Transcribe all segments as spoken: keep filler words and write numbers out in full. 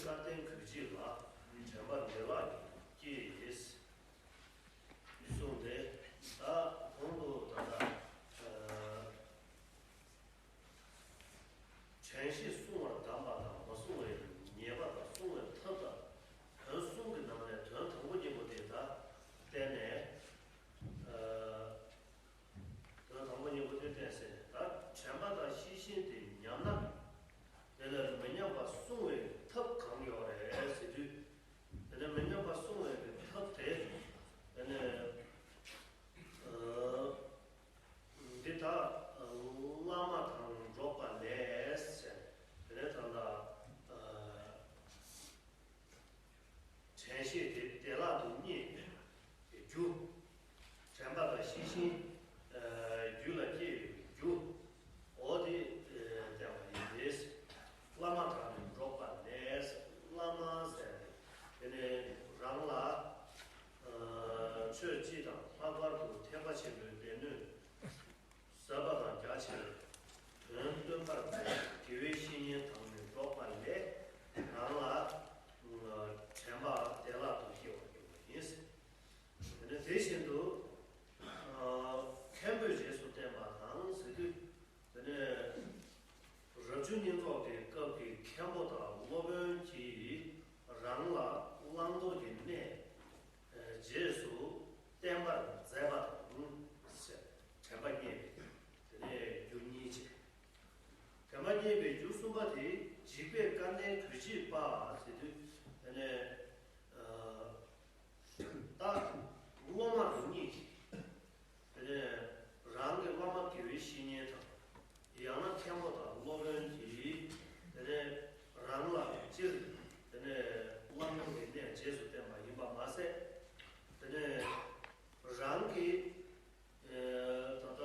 བཀའ་བསྟན་གུས་བྱེད་ལ། དྲན་པ་བདེ་བླག་ཏུ་སྐྱེ། གསུངས་ཏེ། ད་གོང་དུ་ད་ལྟ་དྲན་ཤེས་བསྲུང་བར་གདམས་པ་དང་མ་བསྲུང་བའི་ཉེས་པ་དང་བསྲུང་བའི་ཐབས་དང་། དོན་གསུམ་གྱི་ནང་ནས་དོན་དང་པོ་གཉིས་པོ་དེ་ད་བསྟན་ནས། དོན་དང་པོ་གཉིས་པོ་དེ་བསྟན་ཟིན། ད་དྲན་པ་དང་ཤེས་བཞིན་དེ་ཉམས་ན། དེ་ལས་མི་ཉམས་པ་བསྲུང་བའི་ཐབས་གང་ཡོད་རེད་ཟེར་དུས། དེ་ནས་མི་ཉམས་པ་བསྲུང་བའི་ཐབས་དེ། དེ་ནས་འདི་ད་བླ་མ་དང་འགྲོགས་པ་ལས་ཟེར། དེ་ནས་ད་ལྟ། དྲན་ཤེས་དེ་བདེ་བླག་ཏུ་རྙེད་པའི་རྒྱུ། དྲན་པ་དང་ཤེས་བཞིན་རྒྱུད་ལ་སྐྱེ་བའི་རྒྱུ། འོ་དེ་བསྟན་པ་ཡིན་ཏེ། བླ་མ་དང་ནི་འགྲོགས་པ་ལས། བླ་མ་ཟེར་ནས་དེ་ནས་རང་ལ་ཆོས་སྤྱི་དང་ལྷག་པར་དུ་ཐེག་པ་ཆེན་པོའི་སྡེ་སྣོད། ཟབ་པ་དང་རྒྱ་ཆེ་བའི་དོན་སྟོན་པར་མཛད་པའི་དགེ་བའི་བཤེས་གཉེན་དང་ནི་འགྲོགས་པ་ལས། རང་ལ་དྲན་པ་བདེ་བླག་ཏུ་སྐྱེ་བར་འགྱུར་བ་ཡིན། དེ་ནས་དེ་བཞིན་དུ་མཁན་པོས་རྗེས་སུ་བསྟན་པ་དང་ཟེར་དུས། དེ་ནས་རབ་བྱུང་བསྙེན་རྫོགས་ཀྱི་སྐབས་ཀྱི་མཁན་པོ་དང་སློབ་དཔོན་གྱིས་རང་ལ་བླང་དོར་གྱི་གནས་རྗེས་སུ་བསྟན་པར་མཛད་པ་དང་། དྲན་པ་རྙེད་པའི་དེ་ནས་རྒྱུ་གཉིས་བྱས། དྲན་པ་རྙེད་པའི་རྒྱུ་གསུམ་པ་དེ་འཇིགས་པས་སྐལ་ལྡན་གུས་བྱེད་པ་ཟེར་དུས། དེ་ནས་ད་སློབ་མ་རང་ཉིད་ཀྱིས། དེ་ནས་རང་གི་བླ་མ་དགེ་བའི་བཤེས་གཉེན་དང་། ཡང་ན་མཁན་པོ་དང་སློབ་དཔོན་གྱིས། དེ་ནས་རང་ལ་སྤྱིར་དེ་ནས་བླང་དོར་གྱི་གནས་རྗེས་སུ་བསྟན་པ་ཡིན་པ་མ་ཟད། དེ་ནས་རང་གི་ད་ལྟ་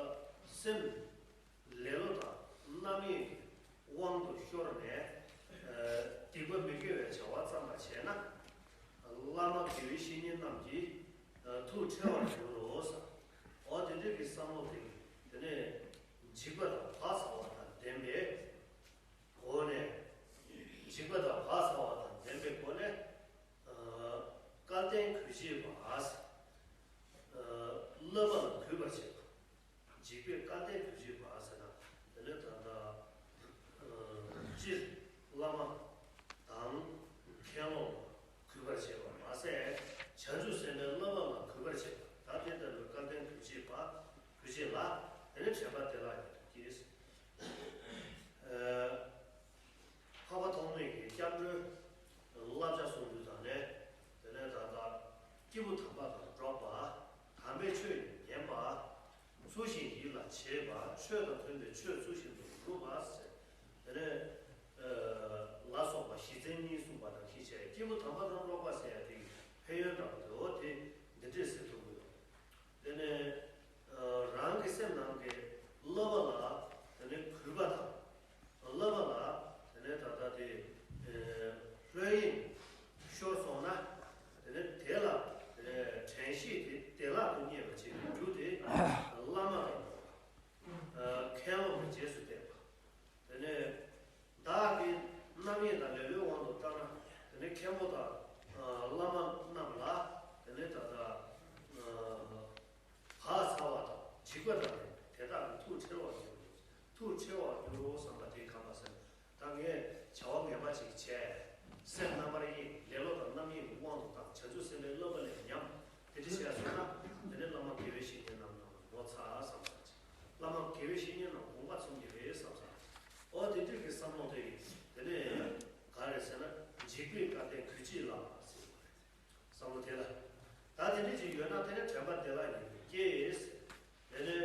སེམས་ལེ་ལོ་དང་རྣམ་གཡེང་དབང་དུ་ཤོར་ནས། སྡིག་པ་མི་དགེ་བའི་བྱ་བ་བརྩམས་པ་བྱས་ན། བླ་མ་དགེ་བའི་བཤེས་གཉེན་རྣམས་ཀྱིས་ཐུགས་ཁྲེལ་བར་འགྱུར་རོ་ཟེར། འོ་དེ་འདྲའི་གི་བསམ་བློ་དེ། དེ་ནས་འཇིགས་པ་དང་བག་ཚ་བ་དང་ལྡན་པའི་སྒོ་ནས། འཇིགས་པ་དང་བག་ཚ་བ་དང་ལྡན་པའི་སྒོ་ནས། སྐལ་ལྡན་གུས་བྱེད་པ། བསླབ་པ་ལ་གུས་པར་བྱེད་པ། འཇིགས་པས་སྐལ་ལྡན་གུས་བྱེད་པ་ཟེར་ན། དེ་ནས་ད་ལྟ་སྤྱིར་བླ་མ་དང་མཁན་སློབ་ལ་གུས་པར་བྱེད་པ་མ་ཟད། བྱང་ཆུབ་སེམས་དཔའི་བསླབ་པ་ལ་གུས་པར་བྱེད་པ། ད་དེ་ལྟ་བུའི་སྐལ་ལྡན་གུས་བྱེད་པ། གུས་བྱེད་ལ་དེ་ནས་དྲན་པ་བདེ་བླག་ཏུ་སྐྱེ། འཕགས་པ་ཐོགས་མེད་ཀྱི་སྐྱབས་འགྲོའི་བསླབ་བྱ་གསུང་རྒྱུ་དང་ནི། དེ་ནས་ད་ལྟ་སྐྱེས་བུ་དམ་པ་དང་འགྲོགས་པ། དམ་པའི་ཆོས་ཉན་པ། ཚུལ་བཞིན་ཡིད་ལ་བྱེད་པ། ཆོས་དང་མཐུན་པའི་ཆོས་ཚུལ་བཞིན་དུ་སྒྲུབ་པ་ཟེར། དེ་ནས་ལ་སོགས་པ་གཞི་རྩའི་གཉིས་གསུངས་པ་དང་ཁྱད་ཆེ། སྐྱེས་བུ་དམ་པ་དང་འགྲོགས་པ་ཟེར་ཡ་དེ་ཕན་ཡོན་དང་དོ་དེ་འདི་འདྲས་ཟེར་ཐུབ་ཀྱི་ཡོད། དེ་ནས་རང་གི་སེམས་ནང་གི་བསླབ་པ་ལ་དེ་ནས་གུས་པ་དང་། བསླབ་པ་ལ་དེ་ནས་ད་ལྟ་དེ་ལྷོད་གཡེང་ཤོར་སོང་ན། དེ་ནས་དེ་ལ་དྲན་ཤེས་དེ་བདེ་བླག་ཏུ་རྙེད་པ་བྱེད་པའི་རྒྱུ་དེ་བླ་མ་དང་། མཁན་སློབ་ཀྱི་རྗེས་སུ་བསྟན་པ། དེ་ནས་བདག་གི་རྣམ་གཡེང་དང་ལེ་ལོའི་དབང་དུ་བཏང་ན། དེ་ནས་མཁན་པོ་དང་བླ་མ་རྣམས་ལ་དེ་ནས་ད་ལྟ་བག་ཚ་བ་དང་འཇིགས་པ་དང་ནི་དེ་དག་གི་ཐུགས་ཁྲེལ་བར་འགྱུར་རོ། ཐུགས་ཁྲེལ་བར་འགྱུར་རོ་བསམ་པ་དེ་གང་ལ་ཟེར་ན། ད་ངས་བྱ་བ་ངན་པ་ཅིག་བྱས། སེམས་རྣམ་པར་གཡེང་། ལེ་ལོ་དང་རྣམ་གཡེང་གི་དབང་དུ་བཏང་། བྱང་ཆུབ་སེམས་དཔའི་བསླབ་པ་ལས་ཉམས། དེ་འདྲ་བྱས་སོང་ན། དེ་ནས་བླ་མ་དགེ་བའི་བཤེས་གཉེན་རྣམས་ལ་ངོ་ཚ་བསམ་པ་ཅིག་བླ་མ་དགེ་བའི་བཤེས་གཉེན་རྣམས་དགོངས་པ་ཚོམ་གྱི་རེད་བསམ་ས། འོ་དེ་འདྲ་གི་བསམ་བློ་དེ་ཡིས་དེ་ནས་ག་རེ་ཟེར་ན། འཇིགས་པས་སྐལ་ལྡན་གུས་བྱེད་ལ་ཟེར་བ་རེད། བསམ་བློ་དེ་ལ། ད་དེ་འདྲ་ཅིག་ཡོད་ན་དེ་ནས་དྲན་པ་བདེ་བླག་ཡིན་སྐྱེས། དེ་ནས་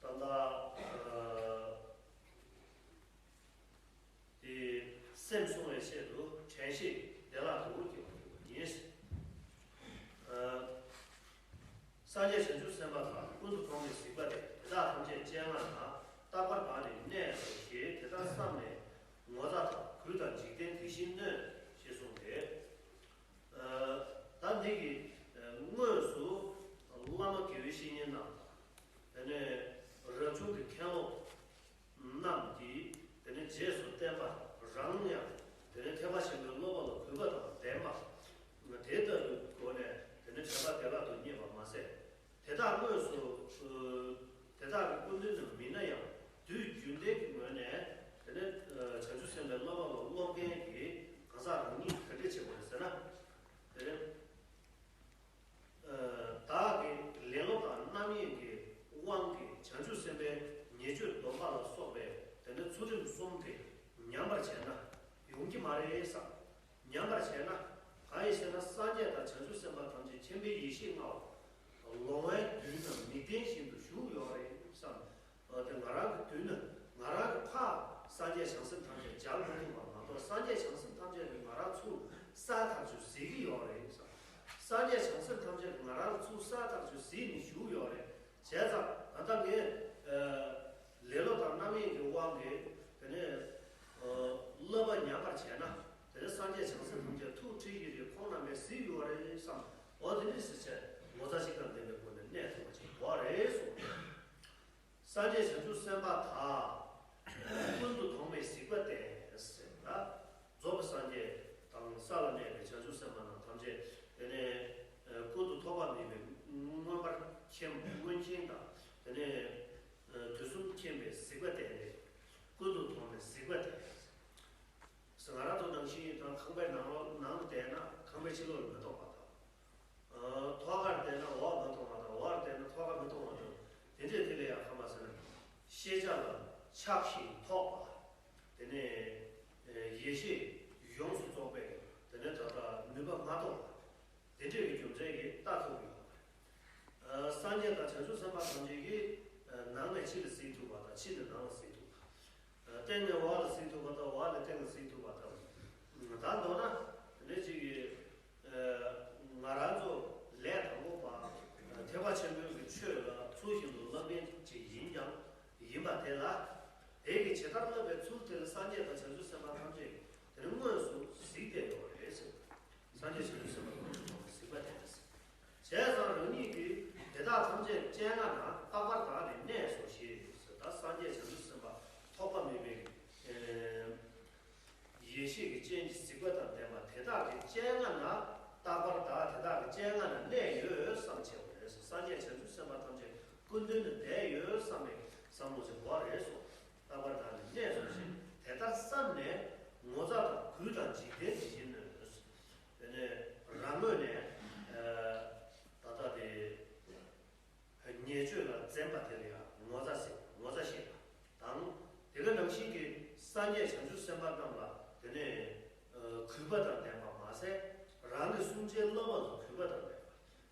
ད་ལྟ་དེ་སེམས་བསྲུང་བའི་ཆེད་དུ་དྲན་ཤེས་བདེ་བླག་ཏུ་སྐྱེ་བར་འགྱུར་བ་ཡིན། སངས་རྒྱས་བྱང་ཆུབ་སེམས་དཔའ་དག་ཀུན་ཏུ་སྟོང་ཉིད་གཟིགས་པ་དེ། དེ་དག་ཐམས་ཅད་སྤྱན་སྔར་དང་། རྟག་པར་བག་ནི་གནས་སོ་ཞེས། དེ་ལྟར་བསམས་ནས་ངོ་ཚ་དང་། གུས་དང་འཇིག་རྟེན་དེ་བཞིན་གནོད། ཅེས་གསུངས་ཏེ། ད་འདི་གི་དངོས་སུ་བླ་མ་དགེ་བའི་བཤེས་གཉེན་རྣམས་དང་། དེ་ནས་རབ་བྱུང་གི་མཁན་སློབ་རྣམས་ཀྱིས་དེ་ནས་རྗེས་སུ་བསྟན་པ། རང་ཡང་དེ་ནས་ཐེག་པ་ བསམ། ཉམས་པར་བྱས་ན། གང་ཡིན་ཟེར་ན། སངས་རྒྱས་དང་བྱང་ཆུབ་སེམས་དཔའ་ཐམས་ཅད་མཁྱེན་པའི་ཡེ་ཤེས་མངའ་བ། ལོང་བའི་མདུན་ན་མིག་ལྡན་བཞིན་དུ་བཞུགས་ཡོད་རེད་བསམ། འོ་དེ་ང་རང་གི་མདུན་ན། ང་རང་གི་ཕར་སངས་རྒྱས་བྱང་སེམས་ཐམས་ཅད་མཇལ་མ་ཐུབ་པ་མ་གཏོགས། སངས་རྒྱས་བྱང་སེམས་ཐམས་ཅད་ཀྱིས་ང་རང་ཚུར་ས་ཐག་ཆོད་གཟིགས་ཀྱི་ཡོད་རེད་བསམ། སངས་རྒྱས་བྱང་སེམས་ཐམས་ཅད་ཀྱིས་ང་རང་ཚུར་ས་ཐག་ཆོད་གཟིགས་ནས་བཞུགས་ཡོད་རེད། བྱས་ཙང་ད་ལྟ་ངས་ལེ་ལོ་དང་རྣམ་གཡེང་གི་དབང་གིས་དེ་ནས་བསླབ་པ་ཉམས་པར་བྱས་ན། དེ་ནས་སངས་རྒྱས་བྱང་སེམས་ཐམས་ཅད་ཐུགས་ཁྲེལ་གྱི་རེད། ཁོང་རྣམ་པས་གཟིགས་ཡོད་རེད་བསམ། འོ་དེ་འདྲ་ཟེར་བྱས་ངོ་ཚ་གཅིག་དང་ལྡན་པའི་སྒོ་ནས་གནས་ཐུབ་པ་ཅིག་དགོས་རེད་གསུངས། སངས་རྒྱས་བྱང་ཆུབ་སེམས་དཔའ་དག །ཀུན་ཏུ་ཐོགས་མེད་གཟིགས་པ་སྟེ་ཟེར་ལ། རྫོགས་པའི་སངས་རྒྱས་དང་ས་ལ་གནས་པའི་བྱང་ཆུབ་སེམས་དཔའ་རྣམས་ཐམས་ཅད་དེ་ནས་ཀུན་ཏུ་ཐོགས་པ་མེད་པའི་མངོན་པར་མཁྱེན་མངོན་མཁྱེན་དང་། དེ་ནས་དུས་གསུམ་མཁྱེན་པའི་གཟིགས་པ་སྟེ། ཀུན་ཏུ་ཐོགས་མེད་གཟིགས་པ་སྟེ། ང་རང་ཚོ་ནང་བཞིན་དང་ཁང་པའི་ནང་ལོགས་ནང་ལ་བསྡད་ན་ཁང་པའི་ཕྱི་ལོགས་ལ་མི་མཐོང་བ་དང་། ཨ། ཐོག་ཁར་བསྡད་ན་འོག་མི་མཐོང་བ་དང་། འོག་ལ་བསྡད་ན་ཐོག་ཁ་མི་མཐོང་བ་དང་། དེ་འདྲས་དེ་ལས་ཡང་ཁ་མ་ཟེར་ན། ཤེས་བྱ་ལ་ཆགས་ཤིང་ཐོགས་པ། དེ་ནས་ཡེ་ཤེས་ཡོངས་སུ་རྫོགས་པའི་དེ་ནས་ད་ལྟ་ནུས་པ་མ་ཐོབ་པ། དེ་འདྲས་ཀྱི་རྒྱུ་མཚན་གྱིས་ལྟ་ཐུབ་ཀྱི་ཡོད་པ་རེད། ཨ། སངས་རྒྱས་དང་བྱང་ཆུབ་སེམས་དཔའ་ཐམས་ཅད་ཀྱིས་ཨ་ནང་ནས་ཕྱི་ལ་གཟིགས་ཐུབ་པ་དང་། ཕྱི་ནས་ནང་ལ་གཟིགས་ཐུབ་པ། ཨ། སྟེང་ནས་འོག་ལ་གཟིགས་ཐུབ་པ་དང་། འོག་ནས་སྟེང་ལ་གཟིགས་ཐུབ་པ་དང་། ད་མདོར་ན་དེ་འདྲ་ཅིག་གིས་ཨ་ང་རང་ཚོ་ལས་དང་པོ་པ་ཐེག་པ་ཆེན་པོའི་གི་ཆོས་ལ་ཚུལ་བཞིན་དུ་བསླབ་མཁན་ཅིག་ཡིན་ཀྱང་ཡིན་པ་དེ་ལ། དེ་གི་ཇི་ལྟར་བསླབ་པའི་ཚུལ་དེ་ལ་སངས་རྒྱས་དང་བྱང་ཆུབ་སེམས་དཔའ་ཐམས་ཅད་དེ་ནི་དངོས་སུ་གཟིགས་བསྡད་ཡོད་རེད་ཟེར། སངས་རྒྱས་བྱང་ཆུབ་སེམས་དཔའ་ཐམས་ཅད་དངོས་སུ་གཟིགས་པ་དེ་རེད་ཟེར། བྱས་ཙང་རང་ཉིད་ཀྱིས་དེ་དག་ཐམས་ཅད་སྤྱན་སྔ་ན་རྟག་པར་བདག་ནི་གནས་སོ་ཞེས་ཟེར། ད་སངས་རྒྱས་བྱང་ཆུབ་སེམས་དཔའ་ཐོགས་པ་མེད་པའི་ཨེ་ཡེ་ཤེས་ཀྱི་སྤྱན་གྱིས་གཟིགས་པ་དང་ལྡན་པ་དེ་དག་གི་སྤྱན་སྔ་ན། རྟག་པར་བདག་དེ་དག་གི་སྤྱན་སྔ་ན་གནས་ཡོད་བསམ་བྱས་པ་རེད་ཟེར། སངས་རྒྱས་བྱང་ཆུབ་སེམས་དཔའ་ཐམས་ཅད་སྐུ་མདུན་དུ་བསྡད་ཡོད་བསམ་པའི་བསམ་བློ་ཅིག་དགོས་རེད་གསུངས། རྟག་པར་བདག་ནི་གནས་སོ་ཞེས་དེ་ལྟར་བསམས་ནས། ངོ་ཚ་དང་གུས་དང་འཇིག་རྟེན་དེ་བཞིན་གནོད། དེ་ནས་རང་ངོས་ནས་ད་ལྟ་དེ་ཉེས་སྤྱོད་ལ་འཛེམ་པ་དེ་ལ་ཡང་ངོ་ཚ་ཟེར། ངོ་ཚ་ཤེས་པ་དང་། དེ་ག་ནང་བཞིན་གྱི་སངས་རྒྱས་བྱང་ཆུབ་སེམས་དཔའ་རྣམས་ལ་དེ་ནས་གུས་པ་དང་ལྡན་པ་མ་ཟད། རང་གི་སྲུང་བྱའི་བསླབ་པ་ལ་གུས་པ་དང་ལྡན་པ།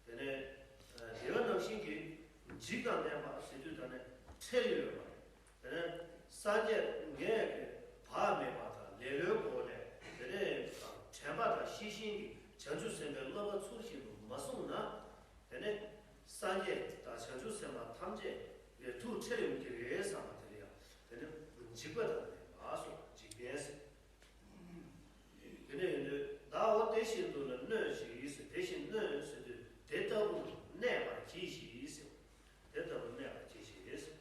དེ་ནས་དེ་ག་ནང་བཞིན་གྱི་འཇིགས་དང་ལྡན་པ་ཟེར་དུས་ད་ནི་ཁྲེལ་ཡོད་པ། དེ་ནས་སངས་རྒྱས་ངས་ཀྱི་བག་མེད་པ་དང་ལེ་ལོའི་སྒོ་ནས། དེ་ནས་དྲན་པ་དང་ཤེས་བཞིན་གྱི་བྱང་ཆུབ་སེམས་དཔའི་བསླབ་པ་ཚུལ་བཞིན་དུ་མ་བསྲུངས་ན། དེ་ནས་སངས་རྒྱས་དང་བྱང་ཆུབ་སེམས་དཔའ་ཐམས་ཅད་ལས་ཐུགས་ཁྲེལ་ཡོང་གི་རེད་བསམ་པ་དེ་ལ་ཡང་དེ་ནི་འཇིགས་པ་དང་ལྡན་པ་སོགས་འཇིག་རྟེན་ཟེར། དེ་ནས་ཡིན་དུས་བདག་འོ་དེ་བཞིན་དུ་ལ་གནོད་ཅིག་ཟེར། དེ་བཞིན་གནོད་ཟེར་དུས་དེ་ལྟ་བུར་གནས་པར་གྱིས་ཤིག་ཟེར། དེ་ལྟ་བུར་གནས་པར་གྱིས་ཤིག་ཟེར།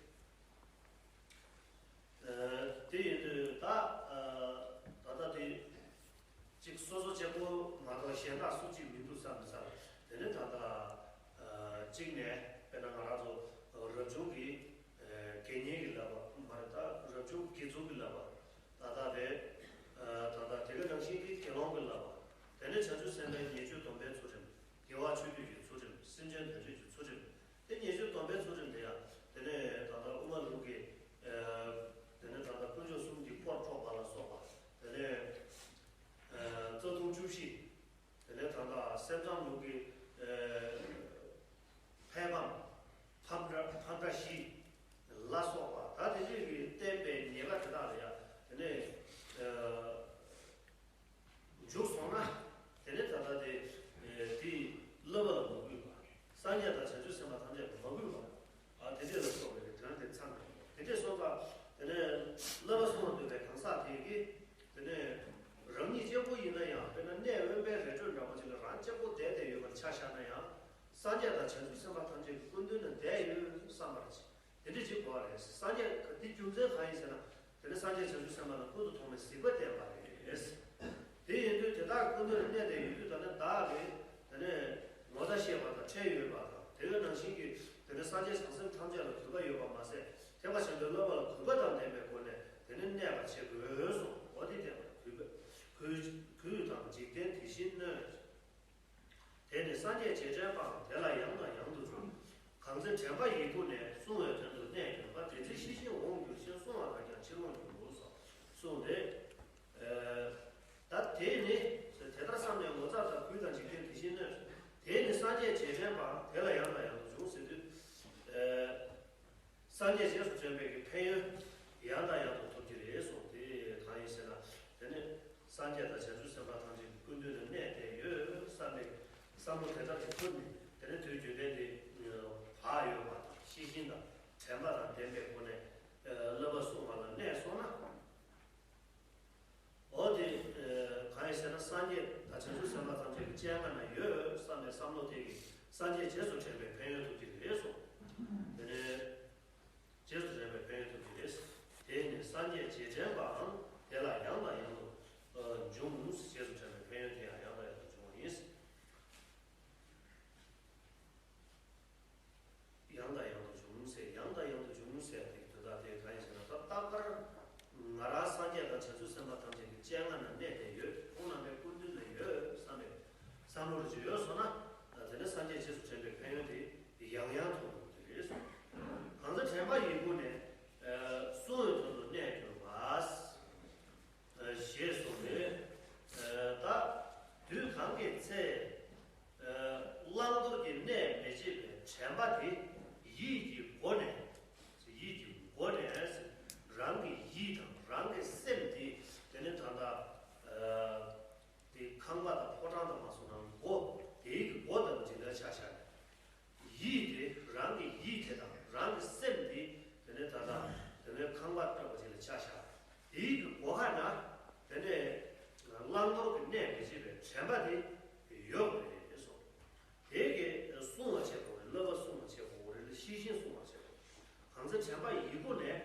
ཨ། དེ་ཡིན་དུས་ད་ཨ་ད་ལྟ་དེ་གཅིག་སོ་སོ་གཅིག་པོ་མ་གཏོགས་གཞན་དག་སུ་གཅིག་མི་འདུག་བསམ་བསམ། དེ་ནས་ད་ལྟ་ཨ་གཅིག་ནས་དཔེར་ན་ང་རང་ཚོ་རབ་བྱུང་གི་ཨ་དགེ་བསྙེན་གྱི་བསླབ་པ་མ་རེད། ད་རབ་བྱུང་དགེ་ཚུལ་གྱི་བསླབ་པ། ད་ལྟ་དེ་ཨ་ད་ལྟ་དེ་ག་ནང་བཞིན་གྱི་དགེ་སློང་གི་བསླབ་པ། དེ་ནས་བྱང་ཆུབ་སེམས་དཔའི་ཉེས་སྤྱོད་སྡོམ་པའི་ཚུལ་ཁྲིམས། དགེ་བ་ཆོས་སྡུད་ཀྱི་ཚུལ་ཁྲིམས། སེམས་ཅན་དོན་བྱེད་ཀྱི་ཚུལ་ཁྲིམས། དེ་ཉེས་སྤྱོད་སྡོམ་པའི་ཚུལ་ཁྲིམས་དེ་ཡང་དེ་ནས་ད་ལྟ་དབུ་མ་ལུགས་ཀྱི་ཨ་དེ་ནས་ད་ལྟ་དཀོན་མཆོག་གསུམ་གྱི་འཁོར་འཕྲོག་པ་ལ་སོགས་པ། དེ་ནས་ཨ་རྩ་ལྟུང་བཅུ་བཞི། དེ་ནས་ད་ལྟ་སེམས་ཙམ་ལུགས་ཀྱི་ཨ་ཕས་ཕམ། ཕམ་འདྲ་ཕམ་འདྲ་བཞི་ལ་སོགས་པ། ད་དེ་འདྲས་ཀྱི་བསྟན་པའི་ཉེས་པ་དེ་དག་ལ་ཡང་དེ་ནས་ཨ་འཇུག་སོང་ན། དེ་ནས་ད་ལྟ་དེ་ཨེ་དེའི་བསླབ་པ་ལ་མ་གུས་པ། སངས་རྒྱས་དང་བྱང་ཆུབ་སེམས་དཔའ་ཐམས་ཅད་ལ་མ་གུས་པ། ཨ་དེ་འདྲས་ལ་སོགས་པའི་དོན་དེ་ཚང་། དེ་འདྲས་སོང་ཙང་དེ་ནས་བསླབ་པ་སྲུང་བར་འདོད་པའི་གང་ཟག་དེ་གིས་དེ་ནས་རང་ཉིད་གཅིག་པུ་ཡིན་ན་ཡང་། དཔེར་ན་གནས་དབེན་པའི་རི་ཁྲོད་འདྲ་པོ་ཅིག་ལ་རང་གཅིག་པུ་བསྡད་བསྡད་ཡོད་པར་ཆ་བཞག་ན་ཡང་། སངས་རྒྱས་དང་བྱང་ཆུབ་སེམས་དཔའ་ཐམས་ཅད་ཀྱི་སྐུ་མདུན་ན་བསྡད་ཡོད་བསམ་པར་བྱེད། དེ་འདྲ་ཅིག་དགོས་པ་རེད། སངས་རྒྱས་འདི་རྒྱུ་མཚན་གང་ཡིན་ཟེར་ན། དེ་ནི་སངས་རྒྱས་བྱང་ཆུབ་སེམས་དཔའ་རྣམས་ཀུན་ཏུ་ཐོགས་མེད་གཟིགས་པ་བསྟན་པ་རེད། དེ་ཡིན་དུས་དེ་དག་ཀུན་ཏུ་གནས་ཏེ་ཡོད་དུས། ད་ནི་བདག་གིས་དེ་ནི་ངོ་ཚ་ཤེས་པ་དང་ཁྲེལ་ཡོད་པ་དང་། དེ་ག་ནང་བཞིན་གྱི་དེ་ནི་སངས་རྒྱས་བྱང་སེམས་ཐམས་ཅད་ལ་གུས་པ་ཡོད་པ་མ་ཟད། ཐེག་པ་ཆེན་པོའི་བསླབ་པ་ལ་གུས་པ་དང་ལྡན་པའི་སྒོ་ནས་དེ་ནི་གནས་པར་བྱེད་དགོས་གསུངས། འོ་དེ་བསྟན་པ་རེད། གུས་པ་གུས་གུས་དང་འཇིག་རྟེན་དེ་བཞིན་གནོད། དེ་ནི་སངས་རྒྱས་རྗེས་དྲན་པའམ། དེ་ལ་ཡང་དང་ཡང་དུ་འགྲོ། གང་ཚེ་དྲན་པ་ཡི་གུ་ནས། བསྲུང་བའི་དོན་དུ་གནས་གྱུར་པ། དེ་ཚེ་ཤི་ཞིང་འོང་འགྱུར་ཞིང་། བསྲུང་བ་དག་ཀྱང་ཕྱིར་འོང་འགྱུར་རོ་སོགས་གསུངས་ཏེ། ཨ་ད་དེ་ སངས་རྒྱས་རྗེས་དྲན་པའང་དེ་ལ་ཡང་དང་ཡང་དུ་འབྱུང་ཟེར་དུས། ཨ། སངས་རྒྱས་རྗེས་སུ་དྲན་པའི་གི་ཕན་ཡོན་ཡང་དང་ཡང་དུ་ཐོབ་ཀྱི་རེད་གསུངས། དེ་གང་ཡིན་ཟེར་ན། དེ་ནི་སངས་རྒྱས་དང་བྱང་ཆུབ་སེམས་དཔའ་ཐམས་ཅད་ཀྱི་སྐུ་མདུན་ལ་གནས་བསྡད་ཡོད་བསམ་པའི་བསམ་བློ་དེ་ལྟར་གྱི་ཐུབ་ནས། དེ་ནི་དུས་རྒྱུན་ལྡན་དེ་བག་ཡོད་པ་དང་ཤེས་བཞིན་དང་དྲན་པ་དང་ལྡན་པའི་སྒོ་ནས་བསླབ་པ་སྲུང་བ་ལ་གནས་སོང་ན། འོ་དེ། ཨ། གང་ཡིན་ཟེར་ན། སངས་རྒྱས་དང་བྱང་ཆུབ་སེམས་དཔའ་ཐམས་ཅད་ཀྱི་སྤྱན་སྔ་ན་ཡོད་བསམ་པའི་བསམ་བློ་དེ་གིས་སངས་རྒྱས་རྗེས་སུ་དྲན་པའི་ཕན་ཡོན་ཐོབ་ཀྱི་རེད་གསུངས། དེ་ནས་རྗེས་སུ་དྲན་པའི་ཕན་ཡོན་ཐོབ་ཀྱི་རེད། དེ་ནི་སངས་རྒྱས་རྗེས་དྲན་པའང་དེ་ལ་ཡང་དང་ཡང་དུ་འབྱུང་། རྗེས་སུ་དྲན་པའི་ཕན་ཡོན་དེ་ཡང་ཡང་དང་ཡང་དུ་འབྱུང་བ་ཡིན། ཡང་དང་ཡང་དུ་འབྱུང་ཟེར། ཡང་དང་ཡང་དུ་འབྱུང་ཟེར་དེ་དོན་དག་དེ་གང་ཡིན་ཟེར་ན། ད་རྟག་པར་ང་རང་སངས་རྒྱས་དང་བྱང་ཆུབ་སེམས་དཔའ་ཐམས་ཅད་ཀྱི་སྤྱན་སྔ་ན་གནས་བསྡད་ཡོད། ཁོང་རྣམ་པའི་སྐུ་མདུན་ན་ཡོད་བསམ་པའི་བསམ་བློ་རེ་ཅིག་ཡོད་སོང་ན། དེ་ནས་སངས་རྒྱས་རྗེས་སུ་དྲན་པའི་ཕན་ཡོན་དེ་ཡང་ཡང་ཐོབ་འགྲོ་གི་རེད་གསུངས། གང་ཚེ་དྲན་པ་ཡི་གུ་ནས། ཨ། བསྲུང་བའི་དོན་དུ་གནས་གྱུར་པ། ཞེས་གསུངས་ནས། ཨ། ད་དུས་གང་གི་ཚེ། ཨ། བླང་དོར་གྱི་གནས་མི་བྱེད་པའི་དྲན་པ་དེ་ཡིད་ཀྱི་སྒོ་ནས། ཡིད་ཀྱི་སྒོ་ནས། རང་གི་ཡིད་དང་རང་གི་སེམས་དེ། དེ་ནི་ད་ལྟ། ཨ། དེ་ཁང་པ་དང་ཕོ་བྲང་དང་མ་སོང་ན་སྒོ་དེའི་གི་སྒོ་ལྟ་བུ་ཅིག་ལ་ཆ་བཞག་ནས། ཡིད་དེ། རང་གི་ཡིད་དེ་དང་རང་གི་སེམས་དེ། དེ་ནས་ད་ལྟ་དེ་ནས་ཁང་པ་ལྟ་བུ་ཅིག་ལ་ཆ་བཞག། དེའི་གི་སྒོ་ཁ་ན་དེ་ནས་བླང་དོར་གྱི་གནས་མི་བྱེད་པའི་དྲན་པ་དེ་ཡོད་དགོས་རེད་གསུངས། དེ་གི་བསྲུང་བ་བྱེད་དགོས་རེད། བསླབ་པ་བསྲུང་བ་བྱེད་དགོས་རེད། ཤེས་བཞིན་བསྲུང་བ་བྱེད་དགོས། གང་ཚེ་དྲན་པ་ཡི་གུ་ནས།